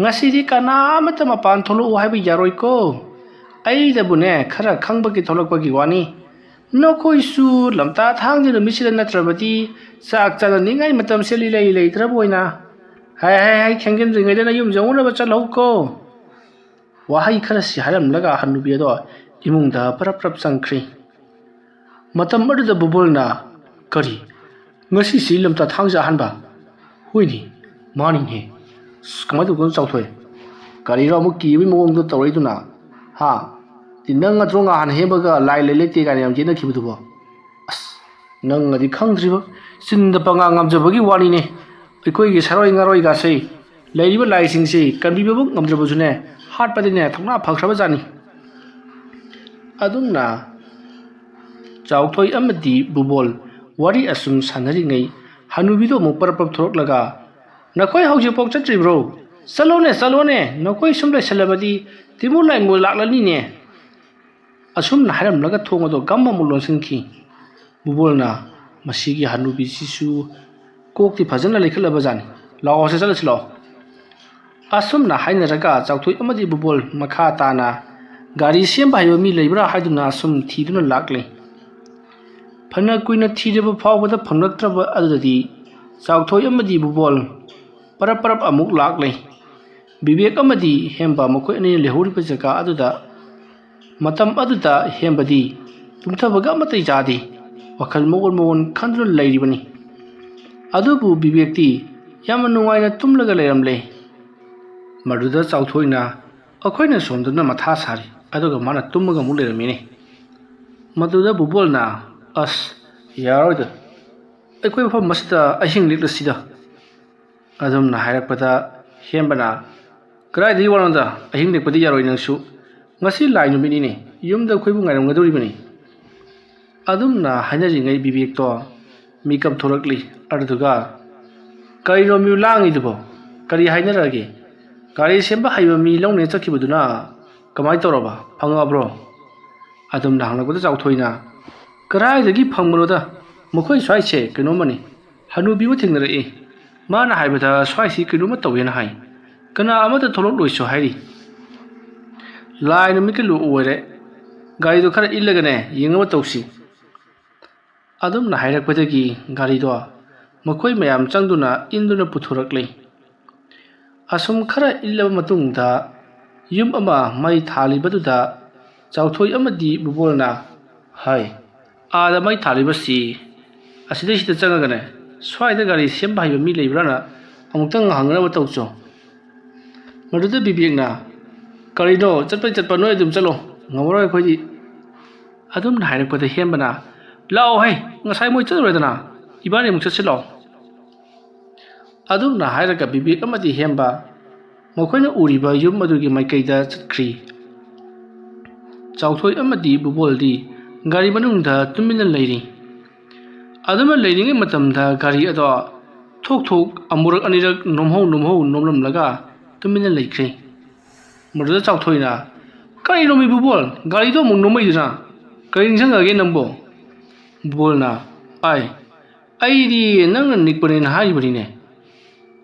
ꯉꯁꯤꯗꯤ ꯀꯅꯥ ꯑꯃꯠꯇ ꯃꯄꯥꯟ ꯊꯣꯛꯂꯛꯎ ꯍꯥꯏꯕ ꯌꯥꯔꯣꯏꯀꯣ꯫ ꯑꯩꯗꯕꯨꯅꯦ ꯈꯔ ꯈꯪꯕꯒꯤ ꯊꯣꯛꯂꯛꯄꯒꯤ ꯋꯥꯅꯤ꯫ ꯅꯈꯣꯏꯁꯨ ꯂꯝꯇꯥ ꯊꯥꯡꯖ ꯅꯨꯃꯤꯠꯁꯤꯗ ꯅꯠꯇ꯭ꯔꯕꯗꯤ ꯆꯥꯛ ꯆꯥꯅꯅꯤꯡꯉꯥꯏ ꯃꯇꯝꯁꯦ ꯂꯩ ꯂꯩꯇ꯭ꯔꯕ ꯑꯣꯏꯅ꯫ ꯍꯥꯏ, ꯍꯥꯏ, ꯍꯥꯏ, ꯊꯦꯡꯖꯤꯟꯗ꯭ꯔꯤꯉꯩꯗ ꯅꯌꯨꯝ ꯌꯧꯅꯕ ꯆꯠꯍꯧꯀꯣ꯫" ꯋꯥꯍꯩ ꯈꯔꯁꯤ ꯍꯥꯏꯔꯝꯂꯒ ꯍꯅꯨꯕꯤ ꯑꯗꯣ ꯏꯃꯨꯡꯗ ꯄꯔꯞ ꯄꯔꯞ ꯆꯪꯈ꯭ꯔꯤ꯫ ꯃꯇꯝ ꯑꯗꯨꯗ ꯕꯨꯕꯣꯜꯅ, "ꯀꯔꯤ? ꯉꯁꯤꯁꯤ ꯂꯝꯇꯥ ꯊꯥꯡꯖ ꯑꯍꯥꯟꯕ?" "ꯍꯣꯏꯅꯦ, ꯃꯥꯅꯤꯅꯦ꯫ ꯑꯁ, ꯀꯃꯥꯏꯅ ꯇꯧꯗꯣꯏꯅꯣ ꯆꯥꯎꯊꯣꯏ? ꯀꯔꯤꯔꯣ ꯑꯃꯨꯛ ꯀꯤꯕꯒꯤ ꯃꯑꯣꯡꯗ ꯇꯧꯔꯛꯏꯗꯨꯅ? ꯍꯥ? ꯇꯤ ꯅꯪ ꯅꯠꯇ꯭ꯔꯣ ꯉꯍꯥꯟ ꯍꯦꯝꯕꯒ ꯂꯥꯏ ꯂꯩ ꯂꯩꯇꯦ ꯀꯥꯏꯅ ꯌꯥꯝ ꯌꯦꯠꯅꯈꯤꯕꯗꯨꯕꯣ? ꯑꯁ, ꯅꯪꯅꯗꯤ ꯈꯪꯗ꯭ꯔꯤꯕ, ꯆꯤꯟꯗ ꯄꯉꯥꯡ ꯉꯥꯡꯖꯕꯒꯤ ꯋꯥꯅꯤꯅꯦ꯫ ꯑꯩꯈꯣꯏꯒꯤ ꯁꯥꯔꯣꯏ ꯉꯥꯔꯣꯏꯒꯥꯁꯦ ꯂꯩꯔꯤꯕ ꯂꯥꯏꯁꯤꯡꯁꯤ ꯀꯟꯕꯤꯕꯕꯨ ꯉꯝꯗ꯭ꯔꯕꯁꯨꯅꯦ, ꯍꯥꯠꯄꯗꯤꯅꯦ ꯊꯧꯅꯥ ꯐꯈ꯭ꯔꯕꯖꯥꯠꯅꯤ꯫ ꯑꯗꯨꯝꯅ ꯆꯥꯎꯊꯣꯏ ꯑꯃꯗꯤ ꯕꯨꯕꯣꯜ ꯋꯥꯔꯤ ꯑꯁꯨꯝ ꯁꯥꯟꯅꯔꯤꯉꯩ, ꯍꯅꯨꯕꯤꯗꯣ ꯑꯃꯨꯛ ꯄꯔꯞ ꯄꯔꯞ ꯊꯣꯔꯛꯂꯒ, "ꯅꯈꯣꯏ ꯍꯧꯖꯤꯛꯐꯥꯎ ꯆꯠꯇ꯭ꯔꯤꯕ꯭ꯔꯣ? ꯆꯠꯂꯣꯅꯦ, ꯆꯠꯂꯣꯅꯦ, ꯅꯈꯣꯏ ꯁꯨꯝ ꯂꯩꯁꯜꯂꯕꯗꯤ ꯇꯤꯃꯨ ꯂꯥꯏꯃꯨ ꯂꯥꯛꯂꯅꯤꯅꯦ꯫ ꯑꯁꯨꯝꯅ ꯍꯥꯏꯔꯝꯂꯒ ꯊꯣꯡ ꯑꯗꯣ ꯒꯝ ꯑꯃꯨꯛ ꯂꯣꯟꯁꯤꯟꯈꯤ꯫ ꯕꯨꯕꯣꯜꯅ ꯃꯁꯤꯒꯤ ꯍꯅꯨꯕꯤꯁꯤꯁꯨ ꯀꯣꯛꯇꯤ ꯐꯖꯅ ꯂꯩꯈꯠꯂꯕ ꯖꯥꯠꯅꯤ꯫ "ꯂꯥꯛꯑꯣꯁꯦ, ꯆꯠꯂꯁꯤ ꯂꯥꯛꯑꯣ"꯫ ꯑꯁꯨꯝꯅ ꯍꯥꯏꯅꯔꯒ ꯆꯥꯎꯊꯣꯏ ꯑꯃꯗꯤ ꯕꯨꯕꯣꯜ ꯃꯈꯥ ꯇꯥꯅ ꯒꯥꯔꯤ ꯁꯦꯝꯕ ꯍꯩꯕ ꯃꯤ ꯂꯩꯕ꯭ꯔꯥ ꯍꯥꯏꯗꯨꯅ ꯑꯁꯨꯝ ꯊꯤꯗꯨꯅ ꯂꯥꯛꯂꯦ꯫ ꯐꯅ ꯀꯨꯏꯅ ꯊꯤꯔꯕ ꯐꯥꯎꯕꯗ ꯐꯪꯂꯛꯇ꯭ꯔꯕ ꯑꯗꯨꯗꯗꯤ ꯆꯥꯎꯊꯣꯏ ꯑꯃꯗꯤ ꯕꯨꯕꯣꯜ ꯄꯔꯞ ꯄꯔꯞ ꯑꯃꯨꯛ ꯂꯥꯛꯂꯦ꯫ ꯕꯤꯕꯦꯛ ꯑꯃꯗꯤ ꯍꯦꯝꯕ ꯃꯈꯣꯏ ꯑꯅꯤꯅ ꯂꯩꯍꯧꯔꯤꯕ ꯖꯒꯥ ꯑꯗꯨꯗ ꯃꯇꯝ ꯑꯗꯨꯗ ꯍꯦꯝꯕꯗꯤ ꯇꯨꯝꯊꯕꯒ ꯑꯃꯠꯇ ꯌꯥꯗꯦ꯫ ꯋꯥꯈꯜ ꯃꯑꯣꯟ ꯃꯑꯣꯟ ꯈꯟꯗꯨꯅ ꯂꯩꯔꯤꯕꯅꯤ꯫ ꯑꯗꯨꯕꯨ ꯕꯤꯕꯦꯛꯇꯤ ꯌꯥꯝꯅ ꯅꯨꯡꯉꯥꯏꯅ ꯇꯨꯝꯂꯒ ꯂꯩꯔꯝꯂꯦ꯫ ꯃꯗꯨꯗ ꯆꯥꯎꯊꯣꯏꯅ, "ꯑꯩꯈꯣꯏꯅ ꯁꯣꯝꯗꯅ ꯃꯊꯥ ꯁꯥꯔꯤ, ꯑꯗꯨꯒ ꯃꯥꯅ ꯇꯨꯝꯃꯒ ꯑꯃꯨꯛ ꯂꯩꯔꯝꯃꯤꯅꯦ"꯫ ꯃꯗꯨꯗ ꯕꯨꯕꯣꯜꯅ, "ꯑꯁ, ꯌꯥꯔꯣꯏꯗ, ꯑꯩꯈꯣꯏ ꯃꯐꯝ ꯑꯁꯤꯗ ꯑꯍꯤꯡ ꯂꯦꯛꯂꯁꯤꯗ"꯫ ꯑꯗꯨꯝꯅ ꯍꯥꯏꯔꯛꯄꯗ ꯍꯦꯝꯕꯅ, "ꯀꯗꯥꯏꯗꯒꯤ ꯋꯥꯅꯣꯗ, ꯑꯍꯤꯡ ꯂꯦꯛꯄꯗꯤ ꯌꯥꯔꯣꯏ ꯅꯪꯁꯨ, ꯉꯁꯤ ꯂꯥꯏ ꯅꯨꯃꯤꯠꯅꯤꯅꯦ, ꯌꯨꯝꯗ ꯑꯩꯈꯣꯏꯕꯨ ꯉꯥꯏꯔꯝꯒꯗꯧꯔꯤꯕꯅꯤ"꯫ ꯑꯗꯨꯝꯅ ꯍꯥꯏꯅꯔꯤꯉꯩ ꯕꯤꯕꯦꯛꯇꯣ ꯃꯤꯀꯞ ꯊꯣꯔꯛꯂꯤ꯫ ꯑꯗꯨꯗꯨꯒ, "ꯀꯔꯤꯅꯣ ꯃꯤ ꯂꯥꯡꯉꯤꯗꯨꯕꯣ? ꯀꯔꯤ ꯍꯥꯏꯅꯔꯒꯦ? ꯒꯥꯔꯤ ꯁꯦꯝꯕ ꯍꯩꯕ ꯃꯤ ꯂꯧꯅꯦ ꯆꯠꯈꯤꯕꯗꯨꯅ ꯀꯃꯥꯏꯅ ꯇꯧꯔꯕ? ꯐꯪꯉꯕ꯭ꯔꯣ?" ꯑꯗꯨꯝꯅ ꯍꯪꯂꯛꯄꯗ ꯆꯥꯎꯊꯣꯏꯅ, "ꯀꯗꯥꯏꯗꯒꯤ ꯐꯪꯕꯅꯣꯗ? ꯃꯈꯣꯏ ꯁ꯭ꯋꯥꯏꯁꯦ ꯀꯩꯅꯣꯝꯃꯅꯤ꯫ ꯍꯅꯨꯕꯤ ꯑꯃ ꯊꯦꯡꯅꯔꯛꯏ꯫ ꯃꯥꯅ ꯍꯥꯏꯕꯗ ꯁ꯭ꯋꯥꯏꯁꯤ ꯀꯩꯅꯣꯝꯃ ꯇꯧꯋꯦꯅ ꯍꯥꯏ꯫ ꯀꯅꯥ ꯑꯃꯠꯇ ꯊꯣꯛꯂꯛꯂꯣꯏꯁꯨ ꯍꯥꯏꯔꯤ꯫ ꯂꯥꯏ ꯅꯨꯃꯤꯠꯀ ꯂꯨ ꯑꯣꯏꯔꯦ꯫ ꯒꯥꯔꯤꯗꯣ ꯈꯔ ꯏꯜꯂꯒꯅꯦ, ꯌꯦꯡꯅꯕ ꯇꯧꯁꯤ"꯫ ꯑꯗꯨꯝꯅ ꯍꯥꯏꯔꯛꯄꯗꯒꯤ ꯒꯥꯔꯤꯗꯣ ꯃꯈꯣꯏ ꯃꯌꯥꯝ ꯆꯪꯗꯨꯅ ꯏꯟꯗꯨꯅ ꯄꯨꯊꯣꯔꯛꯂꯦ꯫ ꯑꯁꯨꯝ ꯈꯔ ꯏꯜꯂꯕ ꯃꯇꯨꯡꯗ ꯌꯨꯝ ꯑꯃ ꯃꯩ ꯊꯥꯜꯂꯤꯕꯗꯨꯗ ꯆꯥꯎꯊꯣꯏ ꯑꯃꯗꯤ ꯕꯨꯕꯣꯜꯅ, "ꯍꯥꯏ, ꯑꯥꯗ ꯃꯩ ꯊꯥꯜꯂꯤꯕꯁꯤ ꯑꯁꯤꯗꯩꯁꯤꯗ ꯆꯪꯉꯒꯅꯦ, ꯁ꯭ꯋꯥꯏꯗ ꯒꯥꯔꯤ ꯁꯦꯝꯕ ꯍꯩꯕ ꯃꯤ ꯂꯩꯕ꯭ꯔꯥꯅ ꯑꯃꯨꯛꯇꯪ ꯍꯪꯅꯕ ꯇꯧꯆꯣ"꯫ ꯃꯗꯨꯗ ꯕꯤꯕꯦꯛꯅ, "ꯀꯔꯤꯅꯣ, ꯆꯠꯄꯩ ꯆꯠꯄ, ꯅꯣꯏ ꯑꯗꯨꯝ ꯆꯠꯂꯣ, ꯉꯝꯃꯔꯣꯏ ꯑꯩꯈꯣꯏꯗꯤ"꯫ ꯑꯗꯨꯝꯅ ꯍꯥꯏꯔꯛꯄꯗ ꯍꯦꯝꯕꯅ, "ꯂꯥꯛꯑꯣ ꯍꯩ, ꯉꯁꯥꯏ ꯃꯣꯏ ꯆꯠꯂꯨꯔꯦꯗꯅ, ꯏꯕꯥꯅꯤ ꯑꯃꯨꯛ ꯆꯠꯁꯤ ꯂꯥꯛꯑꯣ"꯫ ꯑꯗꯨꯝꯅ ꯍꯥꯏꯔꯒ ꯕꯤꯕꯦꯛ ꯑꯃꯗꯤ ꯍꯦꯝꯕ ꯃꯈꯣꯏꯅ ꯎꯔꯤꯕ ꯌꯨꯝ ꯑꯗꯨꯒꯤ ꯃꯥꯏꯀꯩꯗ ꯆꯠꯈ꯭ꯔꯤ꯫ ꯆꯥꯎꯊꯣꯏ ꯑꯃꯗꯤ ꯕꯨꯕꯣꯜꯗꯤ ꯒꯥꯔꯤ ꯃꯅꯨꯡꯗ ꯇꯨꯃꯤꯟꯅ ꯂꯩꯔꯤ꯫ ꯑꯗꯨꯃ ꯂꯩꯔꯤꯉꯩ ꯃꯇꯝꯗ ꯒꯥꯔꯤ ꯑꯗꯣ ꯊꯣꯛ ꯊꯣꯛ ꯑꯃꯨꯔꯛ ꯑꯅꯤꯔꯛ ꯅꯣꯝꯍꯧ ꯅꯣꯝꯍꯧ ꯅꯣꯝꯂꯝꯂꯒ ꯇꯨꯃꯤꯟꯅ ꯂꯩꯈ꯭ꯔꯦ꯫ ꯃꯗꯨꯗ ꯆꯥꯎꯊꯣꯏꯅ, "ꯀꯔꯤꯅꯣꯃꯤ ꯕꯨꯕꯣꯜ, ꯒꯥꯔꯤꯗꯣ ꯑꯃꯨꯛ ꯅꯣꯝꯃꯛꯏꯗꯨꯅ? ꯀꯔꯤ ꯅꯤꯡꯁꯤꯡꯉꯒꯦ ꯅꯪꯕꯣ?" ꯕꯨꯕꯣꯜꯅ, "ꯑꯥꯏ, ꯑꯩꯗꯤ ꯅꯪꯅ ꯅꯤꯛꯄꯅꯦꯅ ꯍꯥꯏꯔꯤꯕꯅꯤꯅꯦ꯫"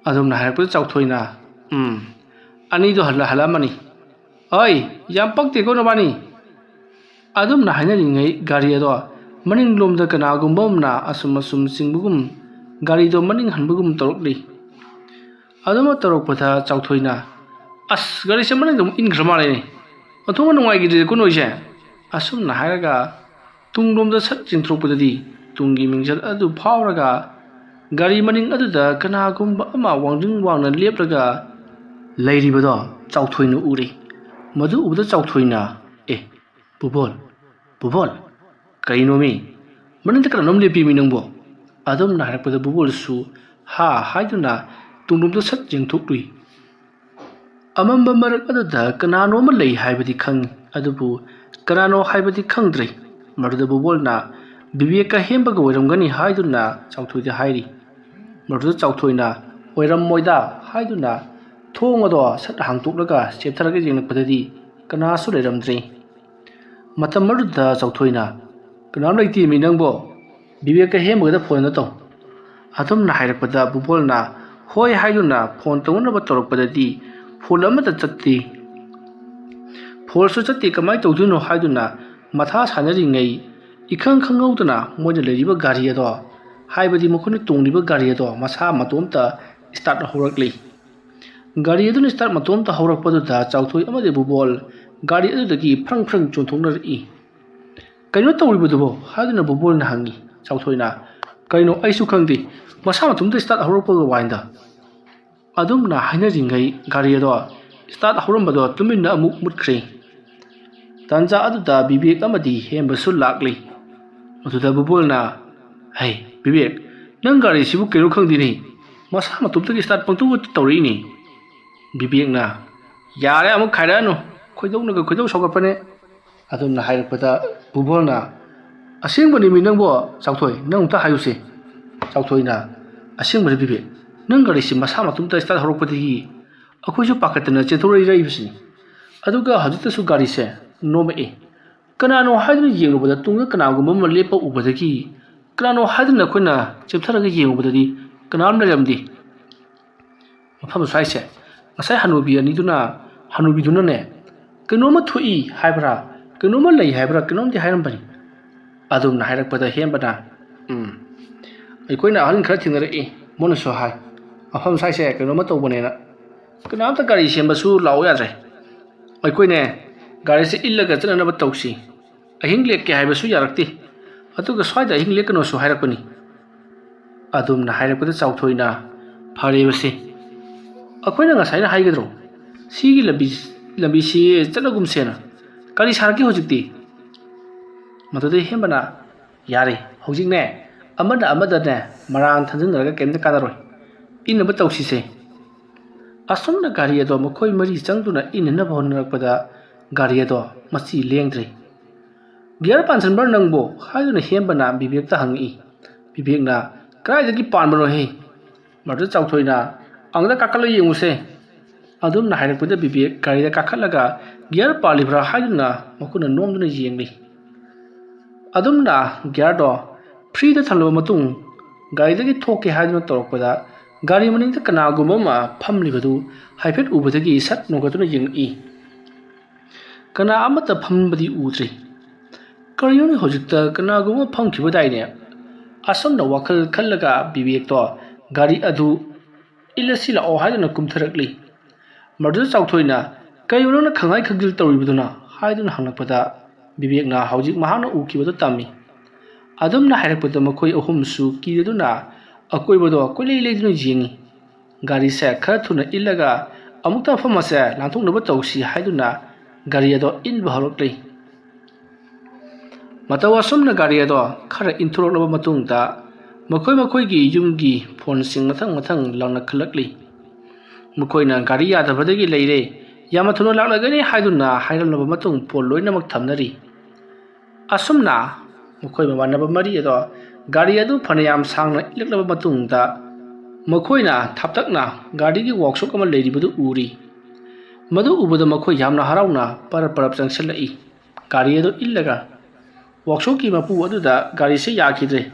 ꯑꯗꯨꯝꯅ ꯍꯥꯏꯔꯛꯄꯗ ꯆꯥꯎꯊꯣꯏꯅ, "ꯎꯝ, ꯑꯅꯤꯗꯣ ꯍꯜꯂ ꯍꯜꯂꯛꯑꯝꯃꯅꯤ꯫ ꯑꯣꯏ, ꯌꯥꯝ ꯄꯛꯇꯦꯀꯣ ꯅꯕꯥꯅꯤ꯫" ꯑꯗꯨꯝꯅ ꯍꯥꯏꯅꯔꯤꯉꯩ ꯒꯥꯔꯤ ꯑꯗꯣ ꯃꯅꯤꯡꯂꯣꯝꯗ ꯀꯅꯥꯒꯨꯝꯕ ꯑꯃꯅ ꯑꯁꯨꯝ ꯑꯁꯨꯝ ꯆꯤꯡꯕꯒꯨꯝ, ꯒꯥꯔꯤꯗꯣ ꯃꯅꯤꯡ ꯍꯟꯕꯒꯨꯝ ꯇꯧꯔꯛꯂꯤ꯫ ꯑꯗꯨꯃ ꯇꯧꯔꯛꯄꯗ ꯆꯥꯎꯊꯣꯏꯅ, "ꯑꯁ, ꯒꯥꯔꯤꯁꯦ ꯃꯅꯤꯡꯗ ꯑꯃꯨꯛ ꯏꯟꯈ꯭ꯔ ꯃꯥꯜꯂꯦꯅꯦ꯫ ꯑꯣꯟꯊꯣꯛꯅ ꯅꯨꯡꯉꯥꯏꯈꯤꯗ꯭ꯔꯦꯗꯀꯣ ꯅꯣꯏꯁꯦ꯫" ꯑꯁꯨꯝꯅ ꯍꯥꯏꯔꯒ ꯇꯨꯡꯂꯣꯝꯗ ꯁꯠ ꯆꯦꯟꯊꯣꯔꯛꯄꯗꯗꯤ ꯇꯨꯡꯒꯤ ꯃꯤꯡꯖꯦꯜ ꯑꯗꯨ ꯐꯥꯎꯔꯒ ꯒꯥꯔꯤ ꯃꯅꯤꯡ ꯑꯗꯨꯗ ꯀꯅꯥꯒꯨꯝꯕ ꯑꯃ ꯋꯥꯡꯖꯤꯡ ꯋꯥꯡꯅ ꯂꯦꯞꯂꯒ ꯂꯩꯔꯤꯕꯗꯣ ꯆꯥꯎꯊꯣꯏꯅ ꯎꯔꯦ꯫ ꯃꯗꯨ ꯎꯕꯗ ꯆꯥꯎꯊꯣꯏꯅ, "ꯑꯦ, ꯕꯨꯕꯣꯜ, ꯕꯨꯕꯣꯜ, ꯀꯔꯤꯅꯣꯃꯤ? ꯃꯅꯤꯡꯗ ꯀꯅꯥꯅꯣꯝ ꯂꯦꯞꯄꯤꯃꯤ ꯅꯪꯕꯣ?" ꯑꯗꯨꯝꯅ ꯍꯥꯏꯔꯛꯄꯗ ꯕꯨꯕꯣꯜꯁꯨ ꯍꯥ ꯍꯥꯏꯗꯨꯅ ꯇꯨꯡꯂꯣꯝꯗ ꯁꯠ ꯌꯦꯡꯊꯣꯛꯂꯨꯏ꯫ ꯑꯃꯝꯕ ꯃꯔꯛ ꯑꯗꯨꯗ ꯀꯅꯥꯅꯣ ꯑꯃ ꯂꯩ ꯍꯥꯏꯕꯗꯤ ꯈꯪꯉꯤ, ꯑꯗꯨꯕꯨ ꯀꯅꯥꯅꯣ ꯍꯥꯏꯕꯗꯤ ꯈꯪꯗ꯭ꯔꯦ꯫ ꯃꯗꯨꯗ ꯕꯨꯕꯣꯜꯅ ꯕꯤꯕꯦꯛꯀ ꯍꯦꯝꯕꯒ ꯑꯣꯏꯔꯝꯒꯅꯤ ꯍꯥꯏꯗꯨꯅ ꯆꯥꯎꯊꯣꯏꯗ ꯍꯥꯏꯔꯤ꯫ ꯃꯗꯨꯗ ꯆꯥꯎꯊꯣꯏꯅ "ꯑꯣꯏꯔꯝꯃꯣꯏꯗ" ꯍꯥꯏꯗꯨꯅ ꯊꯣꯡ ꯑꯗꯣ ꯁꯠ ꯍꯥꯡꯇꯣꯛꯂꯒ ꯆꯦꯞꯊꯔꯒ ꯌꯦꯡꯂꯛꯄꯗꯗꯤ ꯀꯅꯥꯁꯨ ꯂꯩꯔꯝꯗ꯭ꯔꯦ꯫ ꯃꯇꯝ ꯑꯗꯨꯗ ꯆꯥꯎꯊꯣꯏꯅ, "ꯀꯅꯥꯝ ꯂꯩꯇꯦꯃꯤ ꯅꯪꯕꯣ, ꯕꯤꯕꯦꯛꯀ ꯍꯦꯝꯕꯒꯗ ꯐꯣꯟꯗ ꯇꯧ꯫" ꯑꯗꯨꯝꯅ ꯍꯥꯏꯔꯛꯄꯗ ꯕꯨꯕꯣꯜꯅ ꯍꯣꯏ ꯍꯥꯏꯗꯨꯅ ꯐꯣꯟ ꯇꯧꯅꯅꯕ ꯇꯧꯔꯛꯄꯗꯗꯤ ꯐꯣꯟ ꯑꯃꯠꯇ ꯆꯠꯇꯦ꯫ ꯐꯣꯟꯁꯨ ꯆꯠꯇꯦ, ꯀꯃꯥꯏꯅ ꯇꯧꯗꯣꯏꯅꯣ ꯍꯥꯏꯗꯨꯅ ꯃꯊꯥ ꯁꯥꯟꯅꯔꯤꯉꯩ ꯏꯈꯪ ꯈꯪꯍꯧꯗꯅ ꯃꯣꯏꯅ ꯂꯩꯔꯤꯕ ꯒꯥꯔꯤ ꯑꯗꯣ, ꯍꯥꯏꯕꯗꯤ ꯃꯈꯣꯏꯅ ꯇꯣꯡꯂꯤꯕ ꯒꯥꯔꯤ ꯑꯗꯣ ꯃꯁꯥ ꯃꯇꯣꯝꯇ ꯏꯁꯇꯥꯔꯠ ꯍꯧꯔꯛꯂꯤ꯫ ꯒꯥꯔꯤ ꯑꯗꯨꯅ ꯏꯁꯇꯥꯔꯠ ꯃꯇꯣꯝꯇ ꯍꯧꯔꯛꯄꯗꯨꯗ ꯆꯥꯎꯊꯣꯏ ꯑꯃꯗꯤ ꯕꯨꯕꯣꯜ ꯒꯥꯔꯤ ꯑꯗꯨꯗꯒꯤ ꯐ꯭ꯔꯪ ꯐ꯭ꯔꯪ ꯆꯣꯡꯊꯣꯛꯅꯔꯛꯏ꯫ "ꯀꯩꯅꯣ ꯇꯧꯔꯤꯕꯗꯨꯕꯣ?" ꯍꯥꯏꯗꯨꯅ ꯕꯨꯕꯣꯜꯅ ꯍꯪꯉꯤ꯫ ꯆꯥꯎꯊꯣꯏꯅ, "ꯀꯩꯅꯣ, ꯑꯩꯁꯨ ꯈꯪꯗꯦ, ꯃꯁꯥ ꯃꯇꯣꯝꯇ ꯏꯁꯇꯥꯔꯠ ꯍꯧꯔꯛꯄꯒ ꯋꯥꯅꯤꯗ꯫" ꯑꯗꯨꯝꯅ ꯍꯥꯏꯅꯔꯤꯉꯩ ꯒꯥꯔꯤ ꯑꯗꯣ ꯏꯁꯇꯥꯔꯠ ꯍꯧꯔꯝꯕꯗꯣ ꯇꯨꯃꯤꯟꯅ ꯑꯃꯨꯛ ꯃꯨꯠꯈ꯭ꯔꯦ꯫ ꯇꯥꯟꯖꯥ ꯑꯗꯨꯗ ꯕꯤꯕꯦꯛ ꯑꯃꯗꯤ ꯍꯦꯝꯕꯁꯨ ꯂꯥꯛꯂꯤ꯫ ꯑꯗꯨꯗ ꯕꯨꯕꯣꯜꯅ, "ꯍꯩ, ꯕꯤꯕꯦꯛ, ꯅꯪ ꯒꯥꯔꯤꯁꯤꯕꯨ ꯀꯩꯅꯣ ꯈꯪꯗꯦꯅꯦ, ꯃꯁꯥ ꯃꯇꯣꯝꯇꯒꯤ start ꯄꯪꯇꯧ ꯇꯧꯔꯛꯏꯅꯤ꯫ ꯕꯤꯕꯦꯛꯅ, "ꯌꯥꯔꯦ, ꯑꯃꯨꯛ ꯈꯥꯏꯔꯛꯑꯅꯨ, ꯈꯣꯏꯗꯧꯅꯒ ꯈꯣꯏꯗꯧ ꯁꯥꯎꯒꯠꯄꯅꯦ"꯫ ꯑꯗꯨꯝꯅ ꯍꯥꯏꯔꯛꯄꯗ ꯄꯨꯕꯣꯜꯅ, "ꯑꯁꯦꯡꯕꯅꯦꯃꯤ ꯅꯪꯕꯣ, ꯆꯥꯎꯊꯣꯏ, ꯅꯪ ꯑꯝꯇ ꯍꯥꯏꯌꯨꯁꯦ"꯫ ꯆꯥꯎꯊꯣꯏꯅ, "ꯑꯁꯦꯡꯕꯅꯤ ꯕꯤꯕꯦꯛ, ꯅꯪ ꯒꯥꯔꯤꯁꯤ ꯃꯁꯥ ꯃꯇꯣꯝꯇ start ꯍꯧꯔꯛꯄꯗꯒꯤ ꯑꯩꯈꯣꯏꯁꯨ ꯄꯥꯈꯠꯇꯅ ꯆꯦꯟꯊꯣꯔꯛꯏꯔꯛꯏꯕꯁꯤꯅꯤ꯫ ꯑꯗꯨꯒ ꯍꯧꯖꯤꯛꯇꯁꯨ ꯒꯥꯔꯤꯁꯦ ꯅꯣꯝꯃꯛꯏ꯫ ꯀꯅꯥꯅꯣ ꯍꯥꯏꯗꯨꯅ ꯌꯦꯡꯂꯨꯕꯗ ꯇꯨꯡꯗ ꯀꯅꯥꯒꯨꯝꯕ ꯑꯃ ꯂꯦꯞꯄ ꯎꯕꯗꯒꯤ, ꯀꯅꯥꯅꯣ ꯍꯥꯏꯗꯨꯅ ꯑꯩꯈꯣꯏꯅ ꯆꯦꯞꯊꯔꯒ ꯌꯦꯡꯂꯨꯕꯗꯗꯤ ꯀꯅꯥꯝ ꯂꯩꯔꯝꯗꯦ꯫ ꯃꯐꯝ ꯁ꯭ꯋꯥꯏꯁꯦ ꯉꯁꯥꯏ ꯍꯅꯨꯕꯤ ꯑꯅꯤꯗꯨꯅ, ꯍꯅꯨꯕꯤꯗꯨꯅꯅꯦ, ꯀꯩꯅꯣꯝꯃ ꯊꯣꯛꯏ ꯍꯥꯏꯕ꯭ꯔꯥ, ꯀꯩꯅꯣꯝꯃ ꯂꯩ ꯍꯥꯏꯕ꯭ꯔꯥ, ꯀꯩꯅꯣꯝꯗꯤ ꯍꯥꯏꯔꯝꯕꯅꯤ"꯫ ꯑꯗꯨꯝꯅ ꯍꯥꯏꯔꯛꯄꯗ ꯍꯦꯝꯕꯅ, "ꯎꯝ, ꯑꯩꯈꯣꯏꯅ ꯑꯍꯜ ꯈꯔ ꯊꯦꯡꯅꯔꯛꯏ, ꯃꯣꯏꯅꯁꯨ ꯍꯥꯏ, ꯃꯐꯝ ꯁ꯭ꯋꯥꯏꯁꯦ ꯀꯩꯅꯣꯝꯃ ꯇꯧꯕꯅꯦꯅ꯫ ꯀꯅꯥꯝꯇ ꯒꯥꯔꯤ ꯁꯦꯝꯕꯁꯨ ꯂꯥꯛꯑꯣ ꯌꯥꯗ꯭ꯔꯦ꯫ ꯑꯩꯈꯣꯏꯅꯦ ꯒꯥꯔꯤꯁꯦ ꯏꯜꯂꯒ ꯆꯠꯅꯅꯕ ꯇꯧꯁꯤ꯫ ꯑꯍꯤꯡ ꯂꯦꯛꯀꯦ ꯍꯥꯏꯕꯁꯨ ꯌꯥꯔꯛꯇꯦ꯫ ꯑꯗꯨꯒ ꯁ꯭ꯋꯥꯏꯗ ꯑꯍꯤꯡ ꯂꯦꯛꯀꯅꯣꯁꯨ ꯍꯥꯏꯔꯛꯄꯅꯤ"꯫ ꯑꯗꯨꯝꯅ ꯍꯥꯏꯔꯛꯄꯗ ꯆꯥꯎꯊꯣꯏꯅ, "ꯐꯔꯦꯕꯁꯦ, ꯑꯩꯈꯣꯏꯅ ꯉꯁꯥꯏꯅ ꯍꯥꯏꯒꯗ꯭ꯔꯣ? ꯁꯤꯒꯤ ꯂꯝꯕꯤ, ꯂꯝꯕꯤꯁꯤ ꯆꯠꯂꯒꯨꯝꯁꯦꯅ꯫ ꯀꯔꯤ ꯁꯥꯔꯛꯀꯦ ꯍꯧꯖꯤꯛꯇꯤ?" ꯃꯗꯨꯗ ꯍꯦꯝꯕꯅ, "ꯌꯥꯔꯦ, ꯍꯧꯖꯤꯛꯅꯦ ꯑꯃꯅ ꯑꯃꯗꯅꯦ ꯃꯔꯥꯟ ꯊꯟꯖꯤꯟꯅꯔꯒ ꯀꯔꯤꯝꯇ ꯀꯥꯟꯅꯔꯣꯏ꯫ ꯏꯟꯅꯕ ꯇꯧꯁꯤꯁꯦ"꯫ ꯑꯁꯨꯝꯅ ꯒꯥꯔꯤ ꯑꯗꯣ ꯃꯈꯣꯏ ꯃꯔꯤ ꯆꯪꯗꯨꯅ ꯏꯟꯅꯅꯕ ꯍꯣꯠꯅꯔꯛꯄꯗ ꯒꯥꯔꯤ ꯑꯗꯣ ꯃꯆꯤ ꯂꯦꯡꯗ꯭ꯔꯦ꯫ "ꯒꯤꯌꯔ ꯄꯥꯟꯁꯤꯟꯕ꯭ꯔꯥ ꯅꯪꯕꯣ?" ꯍꯥꯏꯗꯨꯅ ꯍꯦꯝꯕꯅ ꯕꯤꯕꯦꯛꯇ ꯍꯪꯉꯛꯏ꯫ ꯕꯤꯕꯦꯛꯅ, "ꯀꯗꯥꯏꯗꯒꯤ ꯄꯥꯟꯕꯅꯣꯍꯦ?" ꯃꯗꯨꯗ ꯆꯥꯎꯊꯣꯏꯅ, "ꯑꯪꯗ ꯀꯥꯈꯠꯂ ꯌꯦꯡꯉꯨꯁꯦ"꯫ ꯑꯗꯨꯝꯅ ꯍꯥꯏꯔꯛꯄꯗ ꯕꯤꯕꯦꯛ ꯒꯥꯔꯤꯗ ꯀꯥꯈꯠꯂꯒ ꯒꯤꯌꯔ ꯄꯥꯜꯂꯤꯕ꯭ꯔꯥ ꯍꯥꯏꯗꯨꯅ ꯃꯈꯨꯠꯅ ꯅꯣꯝꯗꯨꯅ ꯌꯦꯡꯂꯤ꯫ ꯑꯗꯨꯝꯅ ꯒꯤꯌꯔꯗꯣ ꯐ꯭ꯔꯤꯗ ꯊꯝꯂꯕ ꯃꯇꯨꯡ ꯒꯥꯔꯤꯗꯒꯤ ꯊꯣꯛꯀꯦ ꯍꯥꯏꯗꯨꯅ ꯇꯧꯔꯛꯄꯗ ꯒꯥꯔꯤ ꯃꯅꯤꯡꯗ ꯀꯅꯥꯒꯨꯝꯕ ꯑꯃ ꯐꯝꯂꯤꯕꯗꯨ ꯍꯥꯏꯐꯦꯠ ꯎꯕꯗꯒꯤ ꯁꯠ ꯅꯣꯡꯈꯠꯇꯨꯅ ꯌꯦꯡꯂꯛꯏ꯫ ꯀꯅꯥ ꯑꯃꯠꯇ ꯐꯝꯕꯗꯤ ꯎꯗ꯭ꯔꯤ꯫ "ꯀꯔꯤꯅꯣꯅꯦ, ꯍꯧꯖꯤꯛꯇ ꯀꯅꯥꯒꯨꯝꯕ ꯐꯝꯈꯤꯕꯗꯥꯏꯅꯦ?" ꯑꯁꯨꯝꯅ ꯋꯥꯈꯜ ꯈꯜꯂꯒ ꯕꯤꯕꯦꯛꯇꯣ ꯒꯥꯔꯤ ꯑꯗꯨ ꯏꯜꯂꯁꯤ ꯂꯥꯛꯑꯣ ꯍꯥꯏꯗꯨꯅ ꯀꯨꯝꯊꯔꯛꯂꯤ꯫ ꯃꯗꯨꯗ ꯆꯥꯎꯊꯣꯏꯅ, "ꯀꯔꯤꯅꯣ ꯅꯪꯅ ꯈꯪꯍꯥꯏ ꯈꯪꯖꯤꯜ ꯇꯧꯔꯤꯕꯗꯨꯅ?" ꯍꯥꯏꯗꯨꯅ ꯍꯪꯂꯛꯄꯗ ꯕꯤꯕꯦꯛꯅ ꯍꯧꯖꯤꯛ ꯃꯍꯥꯛꯅ ꯎꯈꯤꯕꯗꯨ ꯇꯝꯃꯤ꯫ ꯑꯗꯨꯝꯅ ꯍꯥꯏꯔꯛꯄꯗ ꯃꯈꯣꯏ ꯑꯍꯨꯝꯁꯨ ꯀꯤꯔꯗꯨꯅ ꯑꯀꯣꯏꯕꯗꯣ ꯀꯣꯏꯂꯩ ꯂꯩꯗꯨꯅ ꯌꯦꯡꯉꯤ꯫ ꯒꯥꯔꯤꯁꯦ ꯈꯔ ꯊꯨꯅ ꯏꯜꯂꯒ ꯑꯃꯨꯛꯇ ꯃꯐꯝ ꯑꯁꯦ ꯂꯥꯟꯊꯣꯛꯅꯕ ꯇꯧꯁꯤ ꯍꯥꯏꯗꯨꯅ ꯒꯥꯔꯤ ꯑꯗꯣ ꯏꯟꯕ ꯍꯧꯔꯛꯂꯤ꯫ ꯃꯇꯧ ꯑꯁꯨꯝꯅ ꯒꯥꯔꯤ ꯑꯗꯣ ꯈꯔ ꯏꯟꯊꯣꯔꯛꯂꯕ ꯃꯇꯨꯡꯗ ꯃꯈꯣꯏ ꯃꯈꯣꯏꯒꯤ ꯌꯨꯝꯒꯤ ꯐꯣꯟꯁꯤꯡ ꯃꯊꯪ ꯃꯊꯪ ꯂꯥꯎꯅꯈꯠꯂꯛꯂꯤ꯫ ꯃꯈꯣꯏꯅ ꯒꯥꯔꯤ ꯌꯥꯗꯕꯗꯒꯤ ꯂꯩꯔꯦ, ꯌꯥꯝꯅ ꯊꯨꯅ ꯂꯥꯛꯂꯒꯅꯤ ꯍꯥꯏꯗꯨꯅ ꯍꯥꯏꯔꯝꯂꯕ ꯃꯇꯨꯡ ꯐꯣꯟ ꯂꯣꯏꯅꯃꯛ ꯊꯝꯅꯔꯤ꯫ ꯑꯁꯨꯝꯅ ꯃꯈꯣꯏ ꯃꯃꯥꯟꯅꯕ ꯃꯔꯤ ꯑꯗꯣ ꯒꯥꯔꯤ ꯑꯗꯨ ꯐꯅꯌꯥꯝ ꯁꯥꯡꯅ ꯏꯜꯂꯛꯂꯕ ꯃꯇꯨꯡꯗ, ꯃꯈꯣꯏꯅ ꯊꯥꯞꯇꯛꯅ ꯒꯥꯔꯤꯒꯤ ꯋꯥꯛꯁꯣꯞ ꯑꯃ ꯂꯩꯔꯤꯕꯗꯨ ꯎꯔꯤ꯫ ꯃꯗꯨ ꯎꯕꯗ ꯃꯈꯣꯏ ꯌꯥꯝꯅ ꯍꯔꯥꯎꯅ ꯄꯔꯞ ꯄꯔꯞ ꯆꯪꯁꯤꯜꯂꯛꯏ꯫ ꯒꯥꯔꯤ ꯑꯗꯨ ꯏꯜꯂꯒ ꯋꯥꯛꯁꯣꯞꯀꯤ ꯃꯄꯨ ꯑꯗꯨꯗ ꯒꯥꯔꯤꯁꯦ ꯌꯥꯈꯤꯗ꯭ꯔꯦ,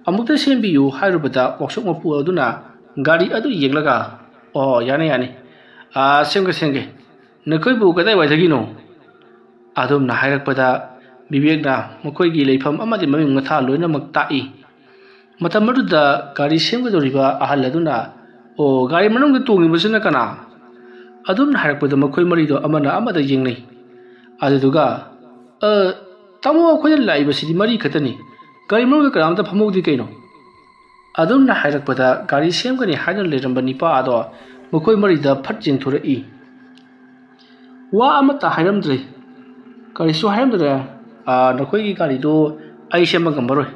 ꯑꯃꯨꯛꯇ ꯁꯦꯝꯕꯤꯌꯨ ꯍꯥꯏꯔꯨꯕꯗ, ꯋꯥꯛꯁꯣꯞ ꯃꯄꯨ ꯑꯗꯨꯅ ꯒꯥꯔꯤ ꯑꯗꯨ ꯌꯦꯡꯂꯒ, "ꯑꯣ, ꯌꯥꯅꯤ, ꯌꯥꯅꯤ꯫ ꯑꯥ, ꯁꯦꯝꯒꯦ, ꯁꯦꯝꯒꯦ꯫ ꯅꯈꯣꯏꯕꯨ ꯀꯗꯥꯏꯋꯥꯏꯗꯒꯤꯅꯣ?" ꯑꯗꯨꯝꯅ ꯍꯥꯏꯔꯛꯄꯗ, ꯕꯤꯕꯦꯛꯅ ꯃꯈꯣꯏꯒꯤ ꯂꯩꯐꯝ ꯑꯃꯗꯤ ꯃꯃꯤꯡ ꯃꯊꯥ ꯂꯣꯏꯅꯃꯛ ꯇꯥꯛꯏ꯫ ꯃꯇꯝ ꯑꯗꯨꯗ ꯒꯥꯔꯤ ꯁꯦꯝꯒꯗꯧꯔꯤꯕ ꯑꯍꯜ ꯑꯗꯨꯅ, "ꯑꯣ, ꯒꯥꯔꯤ ꯃꯅꯨꯡꯗ ꯇꯣꯡꯂꯤꯕꯁꯤꯅ ꯀꯅꯥ?" ꯑꯗꯨꯝꯅ ꯍꯥꯏꯔꯛꯄꯗ, ꯃꯈꯣꯏ ꯃꯔꯤꯗꯣ ꯑꯃꯅ ꯑꯃꯗ ꯌꯦꯡꯅꯩ꯫ ꯑꯗꯨꯗꯨꯒ, "ꯑ, ꯇꯥꯃꯣ, ꯑꯩꯈꯣꯏꯅ ꯂꯥꯛꯏꯕꯁꯤꯗꯤ ꯃꯔꯤ ꯈꯛꯇꯅꯤ꯫ ꯒꯥꯔꯤ ꯃꯅꯨꯡꯗ ꯀꯅꯥꯝꯇ ꯐꯝꯍꯧꯗꯦ ꯀꯩꯅꯣ?" ꯑꯗꯨꯝꯅ ꯍꯥꯏꯔꯛꯄꯗ, ꯒꯥꯔꯤ ꯁꯦꯝꯒꯅꯤ ꯍꯥꯏꯗꯨꯅ ꯂꯩꯔꯝꯕ ꯅꯤꯄꯥ ꯑꯗꯣ ꯃꯈꯣꯏ ꯃꯔꯤꯗ ꯐꯠ ꯌꯦꯡꯊꯣꯔꯛꯏ꯫ ꯋꯥ ꯑꯃꯠꯇ ꯍꯥꯏꯔꯝꯗ꯭ꯔꯦ꯫ ꯀꯔꯤꯁꯨ ꯍꯥꯏꯔꯝꯗ꯭ꯔꯦ꯫ "ꯑ, ꯅꯈꯣꯏꯒꯤ ꯒꯥꯔꯤꯗꯨ ꯑꯩ ꯁꯦꯝꯕ ꯉꯝꯃꯔꯣꯏ꯫"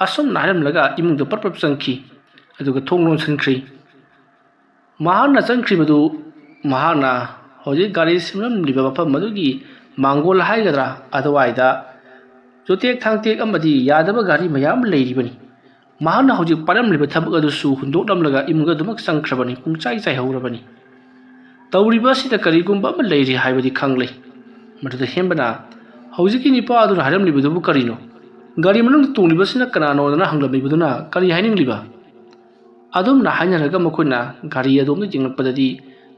ꯑꯁꯨꯝꯅ ꯍꯥꯏꯔꯝꯂꯒ ꯏꯃꯨꯡꯗ ꯄꯔꯞ ꯄꯔꯞ ꯆꯪꯈꯤ, ꯑꯗꯨꯒ ꯊꯣꯡ ꯂꯣꯟꯁꯤꯟꯈ꯭ꯔꯤ꯫ ꯃꯍꯥꯛꯅ ꯆꯪꯈ꯭ꯔꯤꯕꯗꯨ, ꯃꯍꯥꯛꯅ ꯍꯧꯖꯤꯛ ꯒꯥꯔꯤ ꯁꯦꯝꯂꯝꯂꯤꯕ ꯃꯐꯝ ꯑꯗꯨꯒꯤ ꯃꯥꯡꯒꯣꯜ ꯍꯥꯏꯒꯗ꯭ꯔꯥ, ꯑꯗꯨꯋꯥꯏꯗ ꯆꯣꯇꯦꯛ ꯊꯥꯡꯇꯦꯛ ꯑꯃꯗꯤ ꯌꯥꯗꯕ ꯒꯥꯔꯤ ꯃꯌꯥꯝ ꯑꯃ ꯂꯩꯔꯤꯕꯅꯤ꯫ ꯃꯍꯥꯛꯅ ꯍꯧꯖꯤꯛ ꯄꯥꯏꯔꯝꯂꯤꯕ ꯊꯕꯛ ꯑꯗꯨꯁꯨ ꯍꯨꯟꯗꯣꯛꯂꯝꯂꯒ ꯏꯃꯨꯡꯗ ꯑꯗꯨꯃꯛ ꯆꯪꯈ꯭ꯔꯕꯅꯤ, ꯄꯨꯡꯆꯥꯏ ꯆꯥꯏꯍꯧꯔꯕꯅꯤ꯫ ꯇꯧꯔꯤꯕ ꯑꯁꯤꯗ ꯀꯔꯤꯒꯨꯝꯕ ꯑꯃ ꯂꯩꯔꯤ ꯍꯥꯏꯕꯗꯤ ꯈꯪꯂꯦ꯫ ꯃꯗꯨꯗ ꯍꯦꯟꯕꯅ, ꯍꯧꯖꯤꯛꯀꯤ ꯅꯤꯄꯥ ꯑꯗꯨꯅ ꯍꯥꯏꯔꯝꯂꯤꯕꯗꯨꯕꯨ ꯀꯔꯤꯅꯣ? ꯒꯥꯔꯤ ꯃꯅꯨꯡꯗ ꯇꯣꯡꯂꯤꯕꯁꯤꯅ ꯀꯅꯥꯅꯣꯗꯅ ꯍꯪꯂꯝꯂꯤꯕꯗꯨꯅ ꯀꯔꯤ ꯍꯥꯏꯅꯤꯡꯂꯤꯕ? ꯑꯗꯨꯝꯅ ꯍꯥꯏꯅꯔꯒ ꯃꯈꯣꯏꯅ ꯒꯥꯔꯤ ꯑꯗꯣꯝꯗ ꯌꯦꯡꯂꯛꯄꯗꯗꯤ,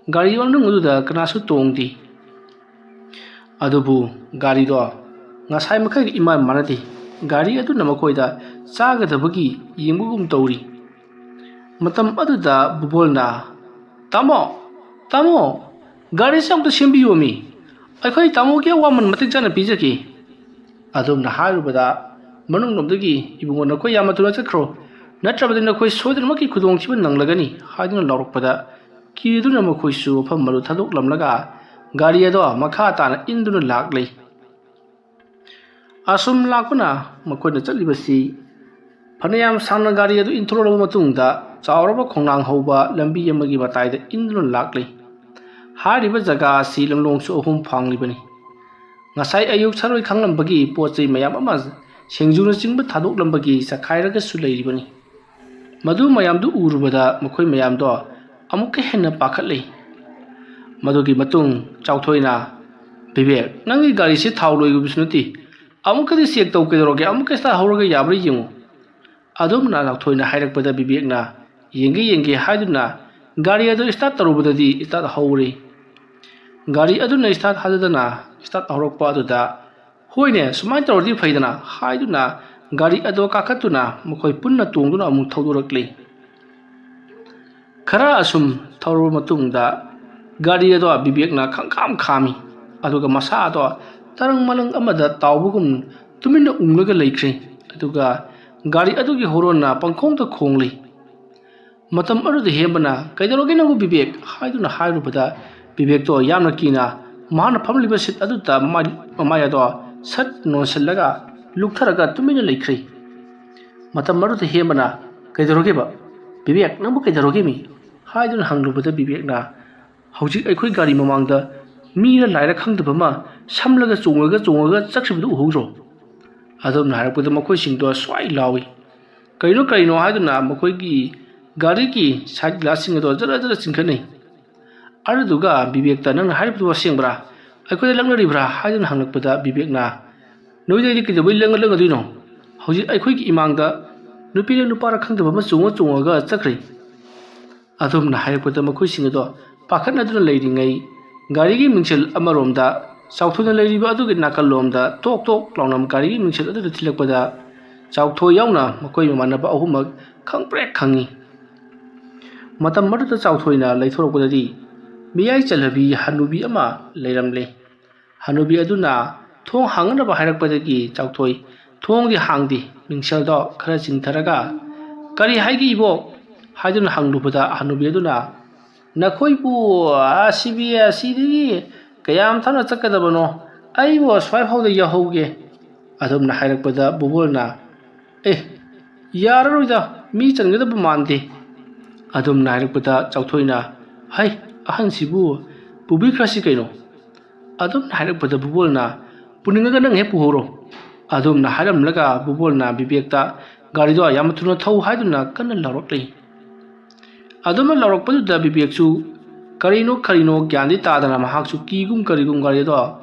ꯒꯥꯔꯤ ꯃꯅꯨꯡ ꯑꯗꯨꯗ ꯀꯅꯥꯁꯨ ꯇꯣꯡꯗꯦ꯫ ꯑꯗꯨꯕꯨ ꯒꯥꯔꯤꯗꯣ ꯉꯁꯥꯏ ꯃꯈꯩꯒ ꯏꯃꯥꯟ ꯃꯥꯟꯅꯗꯦ꯫ ꯒꯥꯔꯤ ꯑꯗꯨꯅ ꯃꯈꯣꯏꯗ ꯆꯥꯒꯗꯕꯒꯤ ꯌꯦꯡꯕꯒꯨꯝ ꯇꯧꯔꯤ꯫ ꯃꯇꯝ ꯑꯗꯨꯗ ꯕꯨꯕꯣꯜꯅ, "ꯇꯥꯃꯣ, ꯇꯥꯃꯣ, ꯒꯥꯔꯤꯁꯦ ꯑꯝꯇ ꯁꯦꯝꯕꯤꯌꯣꯃꯤ꯫ ꯑꯩꯈꯣꯏ ꯇꯥꯃꯣꯒꯤ ꯑꯋꯥꯃꯟ ꯃꯇꯤꯛ ꯆꯥꯅ ꯄꯤꯖꯒꯦ꯫" ꯑꯗꯨꯝꯅ ꯍꯥꯏꯔꯨꯕꯗ, ꯃꯅꯨꯡꯂꯣꯝꯗꯒꯤ, "ꯏꯕꯨꯡꯉꯣ, ꯅꯈꯣꯏ ꯌꯥꯝꯅ ꯊꯨꯅ ꯆꯠꯈ꯭ꯔꯣ, ꯅꯠꯇ꯭ꯔꯕꯗꯤ ꯅꯈꯣꯏ ꯁꯣꯏꯗꯅꯃꯛꯀꯤ ꯈꯨꯗꯣꯡꯊꯤꯕ ꯅꯪꯂꯒꯅꯤ" ꯍꯥꯏꯗꯨꯅ ꯂꯥꯎꯔꯛꯄꯗ, ꯀꯤꯗꯨꯅ ꯃꯈꯣꯏꯁꯨ ꯃꯐꯝ ꯑꯗꯨ ꯊꯥꯗꯣꯛꯂꯝꯂꯒ ꯒꯥꯔꯤ ꯑꯗꯣ ꯃꯈꯥ ꯇꯥꯅ ꯏꯟꯗꯨꯅ ꯂꯥꯛꯂꯤ꯫ ꯑꯁꯨꯝ ꯂꯥꯛꯄꯅ ꯃꯈꯣꯏꯅ ꯆꯠꯂꯤꯕꯁꯤ ꯐꯅꯌꯥꯝ ꯁꯥꯡꯅ ꯒꯥꯔꯤ ꯑꯗꯨ ꯏꯟꯊꯣꯔꯛꯂꯕ ꯃꯇꯨꯡꯗ, ꯆꯥꯎꯔꯕ ꯈꯣꯡꯅꯥꯡ ꯍꯧꯕ ꯂꯝꯕꯤ ꯑꯃꯒꯤ ꯃꯇꯥꯏꯗ ꯏꯟꯗꯨꯅ ꯂꯥꯛꯂꯤ꯫ ꯍꯥꯏꯔꯤꯕ ꯖꯒꯥ ꯑꯁꯤ ꯂꯝꯂꯣꯡꯁꯨ ꯑꯍꯨꯝ ꯐꯥꯡꯂꯤꯕꯅꯤ꯫ ꯉꯁꯥꯏ ꯑꯌꯨꯛ ꯁꯥꯔꯣꯏ ꯈꯪꯂꯝꯕꯒꯤ ꯄꯣꯠ ꯆꯩ ꯃꯌꯥꯝ ꯑꯃ, ꯁꯤꯡꯖꯨꯅꯆꯤꯡꯕ ꯊꯥꯗꯣꯛꯂꯝꯕꯒꯤ ꯆꯈꯥꯏꯔꯒꯁꯨ ꯂꯩꯔꯤꯕꯅꯤ꯫ ꯃꯗꯨ ꯃꯌꯥꯝꯗꯨ ꯎꯔꯨꯕꯗ ꯃꯈꯣꯏ ꯃꯌꯥꯝꯗꯣ ꯑꯃꯨꯛꯀ ꯍꯦꯟꯅ ꯄꯥꯈꯠꯂꯤ꯫ ꯃꯗꯨꯒꯤ ꯃꯇꯨꯡ ꯆꯥꯎꯊꯣꯏꯅ, "ꯕꯤꯕꯦꯛ, ꯅꯪꯒꯤ ꯒꯥꯔꯤꯁꯤ ꯊꯥꯎ ꯂꯣꯏꯈꯤꯕꯁꯨ ꯅꯠꯇꯦ, ꯑꯃꯨꯛꯀꯗꯤ ꯆꯦꯛ ꯇꯧ ꯀꯩꯗꯧꯔꯒꯦ? ꯑꯃꯨꯛꯀ ꯏꯁꯇꯥꯔꯠ ꯍꯧꯔꯒ ꯌꯥꯕ꯭ꯔꯥ ꯌꯦꯡꯉꯨ꯫" ꯑꯗꯨꯝꯅ ꯆꯥꯎꯊꯣꯏꯅ ꯍꯥꯏꯔꯛꯄꯗ ꯕꯤꯕꯦꯛꯅ, "ꯌꯦꯡꯒꯦ, ꯌꯦꯡꯒꯦ" ꯍꯥꯏꯗꯨꯅ ꯒꯥꯔꯤ ꯑꯗꯨ ꯏꯁꯇꯥꯔꯠ ꯇꯧꯔꯨꯕꯗꯗꯤ ꯏꯁꯇꯥꯔꯠ ꯍꯧꯔꯦ꯫ ꯒꯥꯔꯤ ꯑꯗꯨꯅ ꯏꯁꯇꯥꯔꯠ ꯍꯥꯟꯖꯗꯅ ꯏꯁꯇꯥꯔꯠ ꯍꯧꯔꯛꯄ ꯑꯗꯨꯗ, "ꯍꯣꯏꯅꯦ, ꯁꯨꯃꯥꯏꯅ ꯇꯧꯔꯗꯤ ꯐꯩꯗꯅ" ꯍꯥꯏꯗꯨꯅ ꯒꯥꯔꯤ ꯑꯗꯣ ꯀꯥꯈꯠꯇꯨꯅ ꯃꯈꯣꯏ ꯄꯨꯟꯅ ꯇꯣꯡꯗꯨꯅ ꯑꯃꯨꯛ ꯊꯧꯗꯣꯔꯛꯂꯤ꯫ ꯈꯔ ꯑꯁꯨꯝ ꯊꯧꯔꯕ ꯃꯇꯨꯡꯗ ꯒꯥꯔꯤ ꯑꯗꯣ ꯕꯤꯕꯦꯛꯅ ꯈꯪꯈꯥꯝ ꯈꯥꯝꯃꯤ꯫ ꯑꯗꯨꯒ ꯃꯁꯥ ꯑꯗꯣ ꯇꯔꯪ ꯃꯂꯪ ꯑꯃꯗ ꯇꯥꯎꯕꯒꯨꯝ ꯇꯨꯃꯤꯟꯅ ꯎꯪꯂꯒ ꯂꯩꯈ꯭ꯔꯦ꯫ ꯑꯗꯨꯒ ꯒꯥꯔꯤ ꯑꯗꯨꯒꯤ ꯍꯣꯔꯣꯟꯅ ꯄꯪꯈꯣꯡꯗ ꯈꯣꯡꯂꯤ꯫ ꯃꯇꯝ ꯑꯗꯨꯗ ꯍꯦꯝꯕꯅ, "ꯀꯩꯗꯧꯔꯒꯦ ꯅꯪꯕꯨ ꯕꯤꯕꯦꯛ?" ꯍꯥꯏꯗꯨꯅ ꯍꯥꯏꯔꯨꯕꯗ, ꯕꯤꯕꯦꯛꯇꯣ ꯌꯥꯝꯅ ꯀꯤꯅ ꯃꯍꯥꯛꯅ ꯐꯝꯂꯤꯕ ꯁꯤꯠ ꯑꯗꯨꯗ ꯃꯃꯥꯏ, ꯃꯃꯥꯏ ꯑꯗꯣ ꯁꯠ ꯅꯣꯟꯁꯤꯜꯂꯒ ꯂꯨꯞꯊꯔꯒ ꯇꯨꯃꯤꯟꯅ ꯂꯩꯈ꯭ꯔꯦ꯫ ꯃꯇꯝ ꯑꯗꯨꯗ ꯍꯦꯝꯕꯅ, "ꯀꯩꯗꯧꯔꯒꯦꯕ? ꯕꯤꯕꯦꯛ, ꯅꯪꯕꯨ ꯀꯩꯗꯧꯔꯒꯦꯃꯤ?" ꯍꯥꯏꯗꯨꯅ ꯍꯪꯂꯨꯕꯗ ꯕꯤꯕꯦꯛꯅ, "ꯍꯧꯖꯤꯛ ꯑꯩꯈꯣꯏ ꯒꯥꯔꯤ ꯃꯃꯥꯡꯗ ꯃꯤꯔ ꯂꯥꯏꯔ ꯈꯪꯗꯕ ꯑꯃ ꯁꯝꯂꯒ ꯆꯣꯡꯉꯒ ꯆꯣꯡꯉꯒ ꯆꯠꯈꯤꯕꯗꯨ ꯎꯍꯧꯗ꯭ꯔꯣ?" ꯑꯗꯣꯝꯅ ꯍꯥꯏꯔꯛꯄꯗ ꯃꯈꯣꯏꯁꯤꯡꯗꯣ ꯁ꯭ꯋꯥꯏ ꯂꯥꯎꯏ꯫ "ꯀꯔꯤꯅꯣ, ꯀꯔꯤꯅꯣ?" ꯍꯥꯏꯗꯨꯅ ꯃꯈꯣꯏꯒꯤ ꯒꯥꯔꯤꯒꯤ ꯁꯥꯏꯠ ꯒ꯭ꯂꯥꯁꯁꯤꯡ ꯑꯗꯣ ꯖꯔ ꯖꯔ ꯆꯤꯡꯈꯠꯅꯩ꯫ ꯑꯗꯨꯗꯨꯒ ꯕꯤꯕꯦꯛꯇ, "ꯅꯪꯅ ꯍꯥꯏꯔꯤꯕꯗꯨꯕꯨ ꯑꯁꯦꯡꯕ꯭ꯔꯥ? ꯑꯩꯈꯣꯏꯗ ꯂꯛꯅꯔꯤꯕ꯭ꯔꯥ?" ꯍꯥꯏꯗꯨꯅ ꯍꯪꯂꯛꯄꯗ ꯕꯤꯕꯦꯛꯅ, "ꯅꯣꯏꯗ ꯑꯩꯗꯤ ꯀꯩꯗꯧꯕꯩ ꯂꯛꯅ-, ꯂꯛꯅꯗꯣꯏꯅꯣ? ꯍꯧꯖꯤꯛ ꯑꯩꯈꯣꯏꯒꯤ ꯏꯃꯥꯡꯗ ꯅꯨꯄꯤꯔ ꯅꯨꯄꯥꯔ ꯈꯪꯗꯕ ꯑꯃ ꯆꯣꯡꯉ ꯆꯣꯡꯉꯒ ꯆꯠꯈ꯭ꯔꯦ꯫" ꯑꯗꯣꯝꯅ ꯍꯥꯏꯔꯛꯄꯗ ꯃꯈꯣꯏꯁꯤꯡ ꯑꯗꯣ ꯄꯥꯈꯠꯅꯗꯨꯅ ꯂꯩꯔꯤꯉꯩ, ꯒꯥꯔꯤꯒꯤ ꯃꯤꯡꯁꯦꯜ ꯑꯃꯔꯣꯝꯗ ꯆꯥꯎꯊꯣꯏꯅ ꯂꯩꯔꯤꯕ ꯑꯗꯨꯒꯤ ꯅꯥꯀꯜꯂꯣꯝꯗ ꯇꯣꯛ ꯇꯣꯛ ꯂꯥꯎꯅ ꯒꯥꯔꯤꯒꯤ ꯃꯤꯡꯁꯦꯜ ꯑꯗꯨꯗ ꯊꯤꯜꯂꯛꯄꯗ ꯆꯥꯎꯊꯣꯏ ꯌꯥꯎꯅ ꯃꯈꯣꯏ ꯃꯃꯥꯟꯅꯕ ꯑꯍꯨꯝꯃꯛ ꯈꯪꯄ꯭ꯔꯦꯛ ꯈꯪꯉꯤ꯫ ꯃꯇꯝ ꯑꯗꯨꯗ ꯆꯥꯎꯊꯣꯏꯅ ꯂꯩꯊꯣꯔꯛꯄꯗꯗꯤ ꯃꯤꯌꯥꯏ ꯆꯜꯂꯕꯤ ꯍꯅꯨꯕꯤ ꯑꯃ ꯂꯩꯔꯝꯂꯦ꯫ ꯍꯅꯨꯕꯤ ꯑꯗꯨꯅ ꯊꯣꯡ ꯍꯥꯡꯅꯕ ꯍꯥꯏꯔꯛꯄꯗꯒꯤ ꯆꯥꯎꯊꯣꯏ ꯊꯣꯡꯗꯤ ꯍꯥꯡꯗꯦ, ꯃꯤꯡꯁꯦꯜꯗꯣ ꯈꯔ ꯆꯤꯡꯊꯔꯒ, "ꯀꯔꯤ ꯍꯥꯏꯒꯦ ꯏꯕꯣꯛ?" ꯍꯥꯏꯗꯨꯅ ꯍꯪꯂꯨꯕꯗ ꯍꯅꯨꯕꯤ ꯑꯗꯨꯅ, "ꯅꯈꯣꯏꯕꯨ ꯑꯁꯤꯕꯤ ꯑꯁꯤꯗꯒꯤ ꯀꯌꯥꯝ ꯊꯥꯞꯅ ꯆꯠꯀꯗꯕꯅꯣ? ꯑꯩꯕꯨ ꯑꯁ꯭ꯋꯥꯏ ꯐꯥꯎꯗ ꯌꯧꯍꯧꯒꯦ꯫" ꯑꯗꯨꯝꯅ ꯍꯥꯏꯔꯛꯄꯗ ꯕꯨꯕꯣꯜꯅ, "ꯑꯦ, "ꯌꯥꯔꯔꯣꯏꯗ, ꯃꯤ ꯆꯟꯒꯗꯕ ꯃꯥꯟꯗꯦ"꯫ ꯑꯗꯨꯝꯅ ꯍꯥꯏꯔꯛꯄꯗ ꯆꯥꯎꯊꯣꯏꯅ, "ꯍꯩ, ꯑꯍꯟꯁꯤꯕꯨ ꯄꯨꯕꯤꯈ꯭ꯔꯁꯤ ꯀꯩꯅꯣ"꯫ ꯑꯗꯨꯝꯅ ꯍꯥꯏꯔꯛꯄꯗ ꯕꯨꯕꯣꯜꯅ, "ꯄꯨꯅꯤꯡꯉꯒ ꯅꯪ ꯍꯦꯛ ꯄꯨꯍꯧꯔꯣ"꯫ ꯑꯗꯨꯝꯅ ꯍꯥꯏꯔꯝꯂꯒ ꯕꯨꯕꯣꯜꯅ ꯕꯤꯕꯦꯛꯇ, "ꯒꯥꯔꯤꯗꯣ ꯌꯥꯝ ꯊꯨꯅ ꯊꯧ" ꯍꯥꯏꯗꯨꯅ ꯀꯟꯅ ꯂꯥꯎꯔꯛꯂꯤ꯫ ꯑꯗꯨꯝꯅ ꯂꯥꯎꯔꯛꯄꯗꯨꯗ ꯕꯤꯕꯦꯛꯁꯨ ꯀꯔꯤꯅꯣ ꯀꯔꯤꯅꯣ ꯒ꯭ꯌꯥꯟꯗꯤ ꯇꯥꯗꯅ ꯃꯍꯥꯛꯁꯨ ꯀꯤꯒꯨꯝ ꯀꯔꯤꯒꯨꯝ ꯒꯥꯔꯤꯗꯣ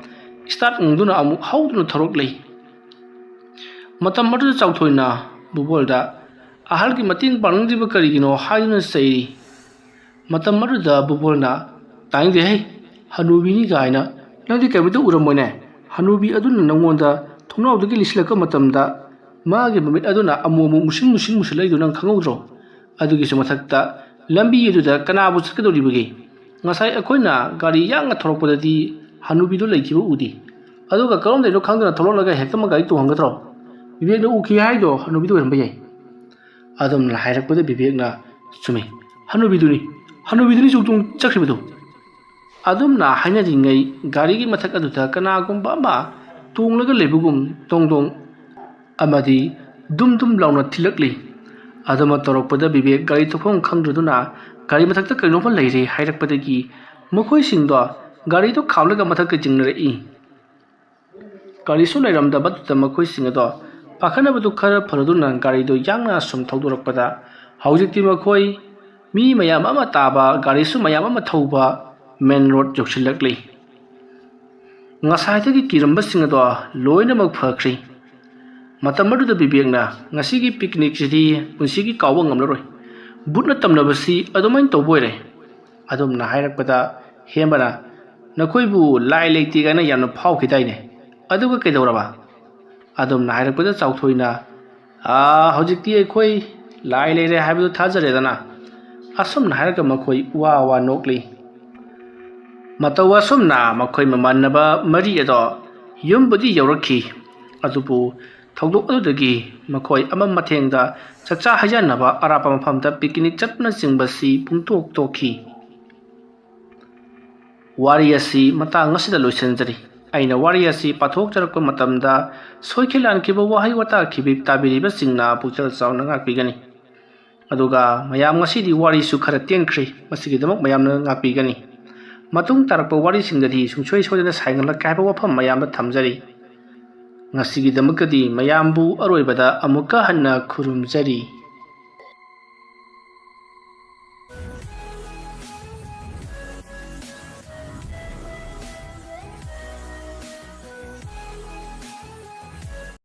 start ꯉꯪꯗꯨꯅ ꯑꯃꯨꯛ ꯍꯧꯗꯨꯅ ꯊꯧꯔꯛꯂꯤ꯫ ꯃꯇꯝ ꯑꯗꯨꯗ ꯆꯥꯎꯊꯣꯏꯅ ꯕꯨꯕꯣꯜꯗ, "ꯑꯍꯜꯒꯤ ꯃꯇꯦꯡ ꯄꯥꯡꯅꯤꯡꯗ꯭ꯔꯤꯕ ꯀꯔꯤꯒꯤꯅꯣ?" ꯍꯥꯏꯗꯨꯅ ꯆꯩꯔꯤ꯫ ꯃꯇꯝ ꯑꯗꯨꯗ ꯕꯨꯕꯣꯜꯅ, "ꯇꯥꯅꯤꯡꯗꯦꯍꯦ, ꯍꯅꯨꯕꯤꯅꯤ ꯀꯥꯏꯅ, ꯅꯪꯗꯤ ꯀꯔꯤꯃꯇ ꯎꯔꯝꯃꯣꯏꯅꯦ꯫ ꯍꯅꯨꯕꯤ ꯑꯗꯨꯅ ꯅꯪꯉꯣꯟꯗ ꯊꯣꯡꯅꯥꯎꯗꯒꯤ ꯂꯤꯁꯤꯜꯂꯛꯄ ꯃꯇꯝꯗ ꯃꯥꯒꯤ ꯃꯃꯤꯠ ꯑꯗꯨꯅ ꯑꯃꯨꯛ ꯑꯃꯨꯛ ꯃꯨꯁꯤꯟ ꯃꯨꯁꯤꯟ ꯃꯨꯁꯤꯜꯂꯛꯏꯗꯨ ꯅꯪ ꯈꯪꯍꯧꯗ꯭ꯔꯣ? ꯑꯗꯨꯒꯤꯁꯨ ꯃꯊꯛꯇ ꯂꯝꯕꯤ ꯑꯗꯨꯗ ꯀꯅꯥꯕꯨ ꯆꯠꯀꯗꯧꯔꯤꯕꯒꯦ? ꯉꯁꯥꯏ ꯑꯩꯈꯣꯏꯅ ꯒꯥꯔꯤ ꯌꯥꯡꯅ ꯊꯧꯔꯛꯄꯗꯗꯤ ꯍꯅꯨꯕꯤꯗꯨ ꯂꯩꯈꯤꯕ ꯎꯗꯦ꯫ ꯑꯗꯨꯒ ꯀꯔꯣꯝꯗꯩꯅꯣ ꯈꯪꯗꯅ ꯊꯣꯛꯂꯛꯂꯒ ꯍꯦꯛꯇꯃꯛ ꯒꯥꯔꯤ ꯇꯣꯡꯍꯟꯒꯗ꯭ꯔꯣ? ꯕꯤꯕꯦꯛꯅ ꯎꯈꯤ ꯍꯥꯏꯗꯣ ꯍꯅꯨꯕꯤꯗꯨ ꯑꯣꯏꯔꯝꯕ ꯌꯥꯏ"꯫ ꯑꯗꯨꯝꯅ ꯍꯥꯏꯔꯛꯄꯗ ꯕꯤꯕꯦꯛꯅ, "ꯆꯨꯝꯃꯤ, ꯍꯅꯨꯕꯤꯗꯨꯅꯤ, ꯍꯅꯨꯕꯤꯗꯨꯅꯤ ꯆꯨꯝ ꯆꯨꯝ ꯆꯠꯈ꯭ꯔꯤꯕꯗꯨ"꯫ ꯑꯗꯨꯝꯅ ꯍꯥꯏꯅꯔꯤꯉꯩ ꯒꯥꯔꯤꯒꯤ ꯃꯊꯛ ꯑꯗꯨꯗ ꯀꯅꯥꯒꯨꯝꯕ ꯑꯃ ꯇꯣꯡꯂꯒ ꯂꯩꯕꯒꯨꯝ ꯗꯣꯡ ꯗꯣꯡ ꯑꯃꯗꯤ ꯗꯨꯝ ꯗꯨꯝ ꯂꯥꯎꯅ ꯊꯤꯜꯂꯛꯂꯤ꯫ ꯑꯗꯨꯃ ꯇꯧꯔꯛꯄꯗ ꯕꯤꯕꯦꯛ ꯒꯥꯔꯤ ꯊꯧꯐꯝ ꯈꯪꯗ꯭ꯔꯗꯨꯅ ꯒꯥꯔꯤ ꯃꯊꯛꯇ ꯀꯩꯅꯣꯝꯃ ꯂꯩꯔꯦ ꯍꯥꯏꯔꯛꯄꯗꯒꯤ ꯃꯈꯣꯏꯁꯤꯡꯗꯣ ꯒꯥꯔꯤꯗꯣ ꯈꯥꯝꯂꯒ ꯃꯊꯛꯇ ꯆꯤꯡꯅꯔꯛꯏ꯫ ꯀꯔꯤꯁꯨ ꯂꯩꯔꯝꯗꯕꯗꯨꯗ ꯃꯈꯣꯏꯁꯤꯡ ꯑꯗꯣ ꯄꯥꯈꯠꯅꯕꯗꯨ ꯈꯔ ꯐꯔꯗꯨꯅ ꯒꯥꯔꯤꯗꯨ ꯌꯥꯡꯅ ꯁꯨꯝ ꯊꯧꯗꯣꯔꯛꯄꯗ ꯍꯧꯖꯤꯛꯇꯤ ꯃꯈꯣꯏ ꯃꯤ ꯃꯌꯥꯝ ꯑꯃ ꯇꯥꯕ, ꯒꯥꯔꯤꯁꯨ ꯃꯌꯥꯝ ꯑꯃ ꯊꯧꯕ main road ꯌꯧꯁꯤꯜꯂꯛꯂꯤ꯫ ꯉꯁꯥꯏꯗꯒꯤ ꯀꯤꯔꯝꯕꯁꯤꯡ ꯑꯗꯣ ꯂꯣꯏꯅꯃꯛ ꯐꯈ꯭ꯔꯤ꯫ ꯃꯇꯝ ꯑꯗꯨꯗ ꯕꯤꯕꯦꯛꯅ, "ꯉꯁꯤꯒꯤ picnicꯁꯤꯗꯤ ꯄꯨꯟꯁꯤꯒꯤ ꯀꯥꯎꯕ ꯉꯝꯂꯔꯣꯏ꯫ ꯕꯨꯠꯅ ꯇꯝꯅꯕꯁꯤ ꯑꯗꯨꯃꯥꯏꯅ ꯇꯧꯕ ꯑꯣꯏꯔꯦ"꯫ ꯑꯗꯨꯝꯅ ꯍꯥꯏꯔꯛꯄꯗ ꯍꯦꯝꯕꯅ, "ꯅꯈꯣꯏꯕꯨ ꯂꯥꯏ ꯂꯩꯇꯦ ꯀꯥꯏꯅ ꯌꯥꯝꯅ ꯐꯥꯎꯈꯤꯗꯥꯏꯅꯦ? ꯑꯗꯨꯒ ꯀꯩꯗꯧꯔꯕ?" ꯑꯗꯨꯝꯅ ꯍꯥꯏꯔꯛꯄꯗ ꯆꯥꯎꯊꯣꯏꯅ, "ꯑꯥ, ꯍꯧꯖꯤꯛꯇꯤ ꯑꯩꯈꯣꯏ ꯂꯥꯏ ꯂꯩꯔꯦ ꯍꯥꯏꯕꯗꯨ ꯊꯥꯖꯔꯦꯗꯅ"꯫ ꯑꯁꯨꯝꯅ ꯍꯥꯏꯔꯒ ꯃꯈꯣꯏ ꯋꯥ ꯋꯥ ꯅꯣꯛꯂꯤ꯫ ꯃꯇꯧ ꯑꯁꯨꯝꯅ ꯃꯈꯣꯏ ꯃꯃꯥꯟꯅꯕ ꯃꯔꯤ ꯑꯗꯣ ꯌꯨꯝꯕꯨꯗꯤ ꯌꯧꯔꯛꯈꯤ, ꯑꯗꯨꯕꯨ ꯊꯧꯗꯣꯛ ꯑꯗꯨꯗꯒꯤ ꯃꯈꯣꯏ ꯑꯃ ꯃꯊꯦꯡꯗ ꯆꯥꯛꯆꯥ ꯍꯩꯖꯥꯟꯅꯕ ꯑꯔꯥꯞꯄ ꯃꯐꯝꯗ picnic ꯆꯠꯄꯅꯆꯤꯡꯕꯁꯤ ꯄꯨꯡꯇꯣꯛ ꯇꯣꯛꯈꯤ꯫ ꯋꯥꯔꯤ ꯑꯁꯤ ꯃꯇꯥꯡ ꯑꯁꯤꯗ ꯂꯣꯏꯁꯤꯟꯖꯔꯤ꯫ ꯑꯩꯅ ꯋꯥꯔꯤ ꯑꯁꯤ ꯄꯥꯊꯣꯛꯆꯔꯛꯄ ꯃꯇꯝꯗ ꯁꯣꯏꯈꯤ ꯂꯥꯟꯈꯤꯕ ꯋꯥꯍꯩ ꯋꯥꯇꯥ ꯈꯤꯕꯤ ꯇꯥꯕꯤꯔꯤꯕꯁꯤꯡꯅ ꯄꯨꯛꯆꯦꯜ ꯆꯥꯎꯅ ꯉꯥꯛꯄꯤꯒꯅꯤ꯫ ꯑꯗꯨꯒ ꯃꯌꯥꯝ, ꯉꯁꯤꯗꯤ ꯋꯥꯔꯤꯁꯨ ꯈꯔ ꯇꯦꯟꯈ꯭ꯔꯦ, ꯃꯁꯤꯒꯤꯗꯃꯛ ꯃꯌꯥꯝꯅ ꯉꯥꯛꯄꯤꯒꯅꯤ꯫ ꯃꯇꯨꯡ ꯇꯥꯔꯛꯄ ꯋꯥꯔꯤꯁꯤꯡꯗꯗꯤ ꯁꯨꯡꯁꯣꯏ ꯁꯣꯏꯗꯅ ꯁꯥꯏꯒꯠꯂꯛꯀꯦ ꯍꯥꯏꯕ ꯋꯥꯐꯝ ꯃꯌꯥꯝꯗ ꯊꯝꯖꯔꯤ꯫ ꯉꯁꯤꯒꯤꯗꯃꯛꯇꯗꯤ ꯃꯌꯥꯝꯕꯨ ꯑꯔꯣꯏꯕꯗ ꯑꯃꯨꯛꯀ ꯍꯟꯅ ꯈꯨꯔꯨꯝꯖꯔꯤ꯫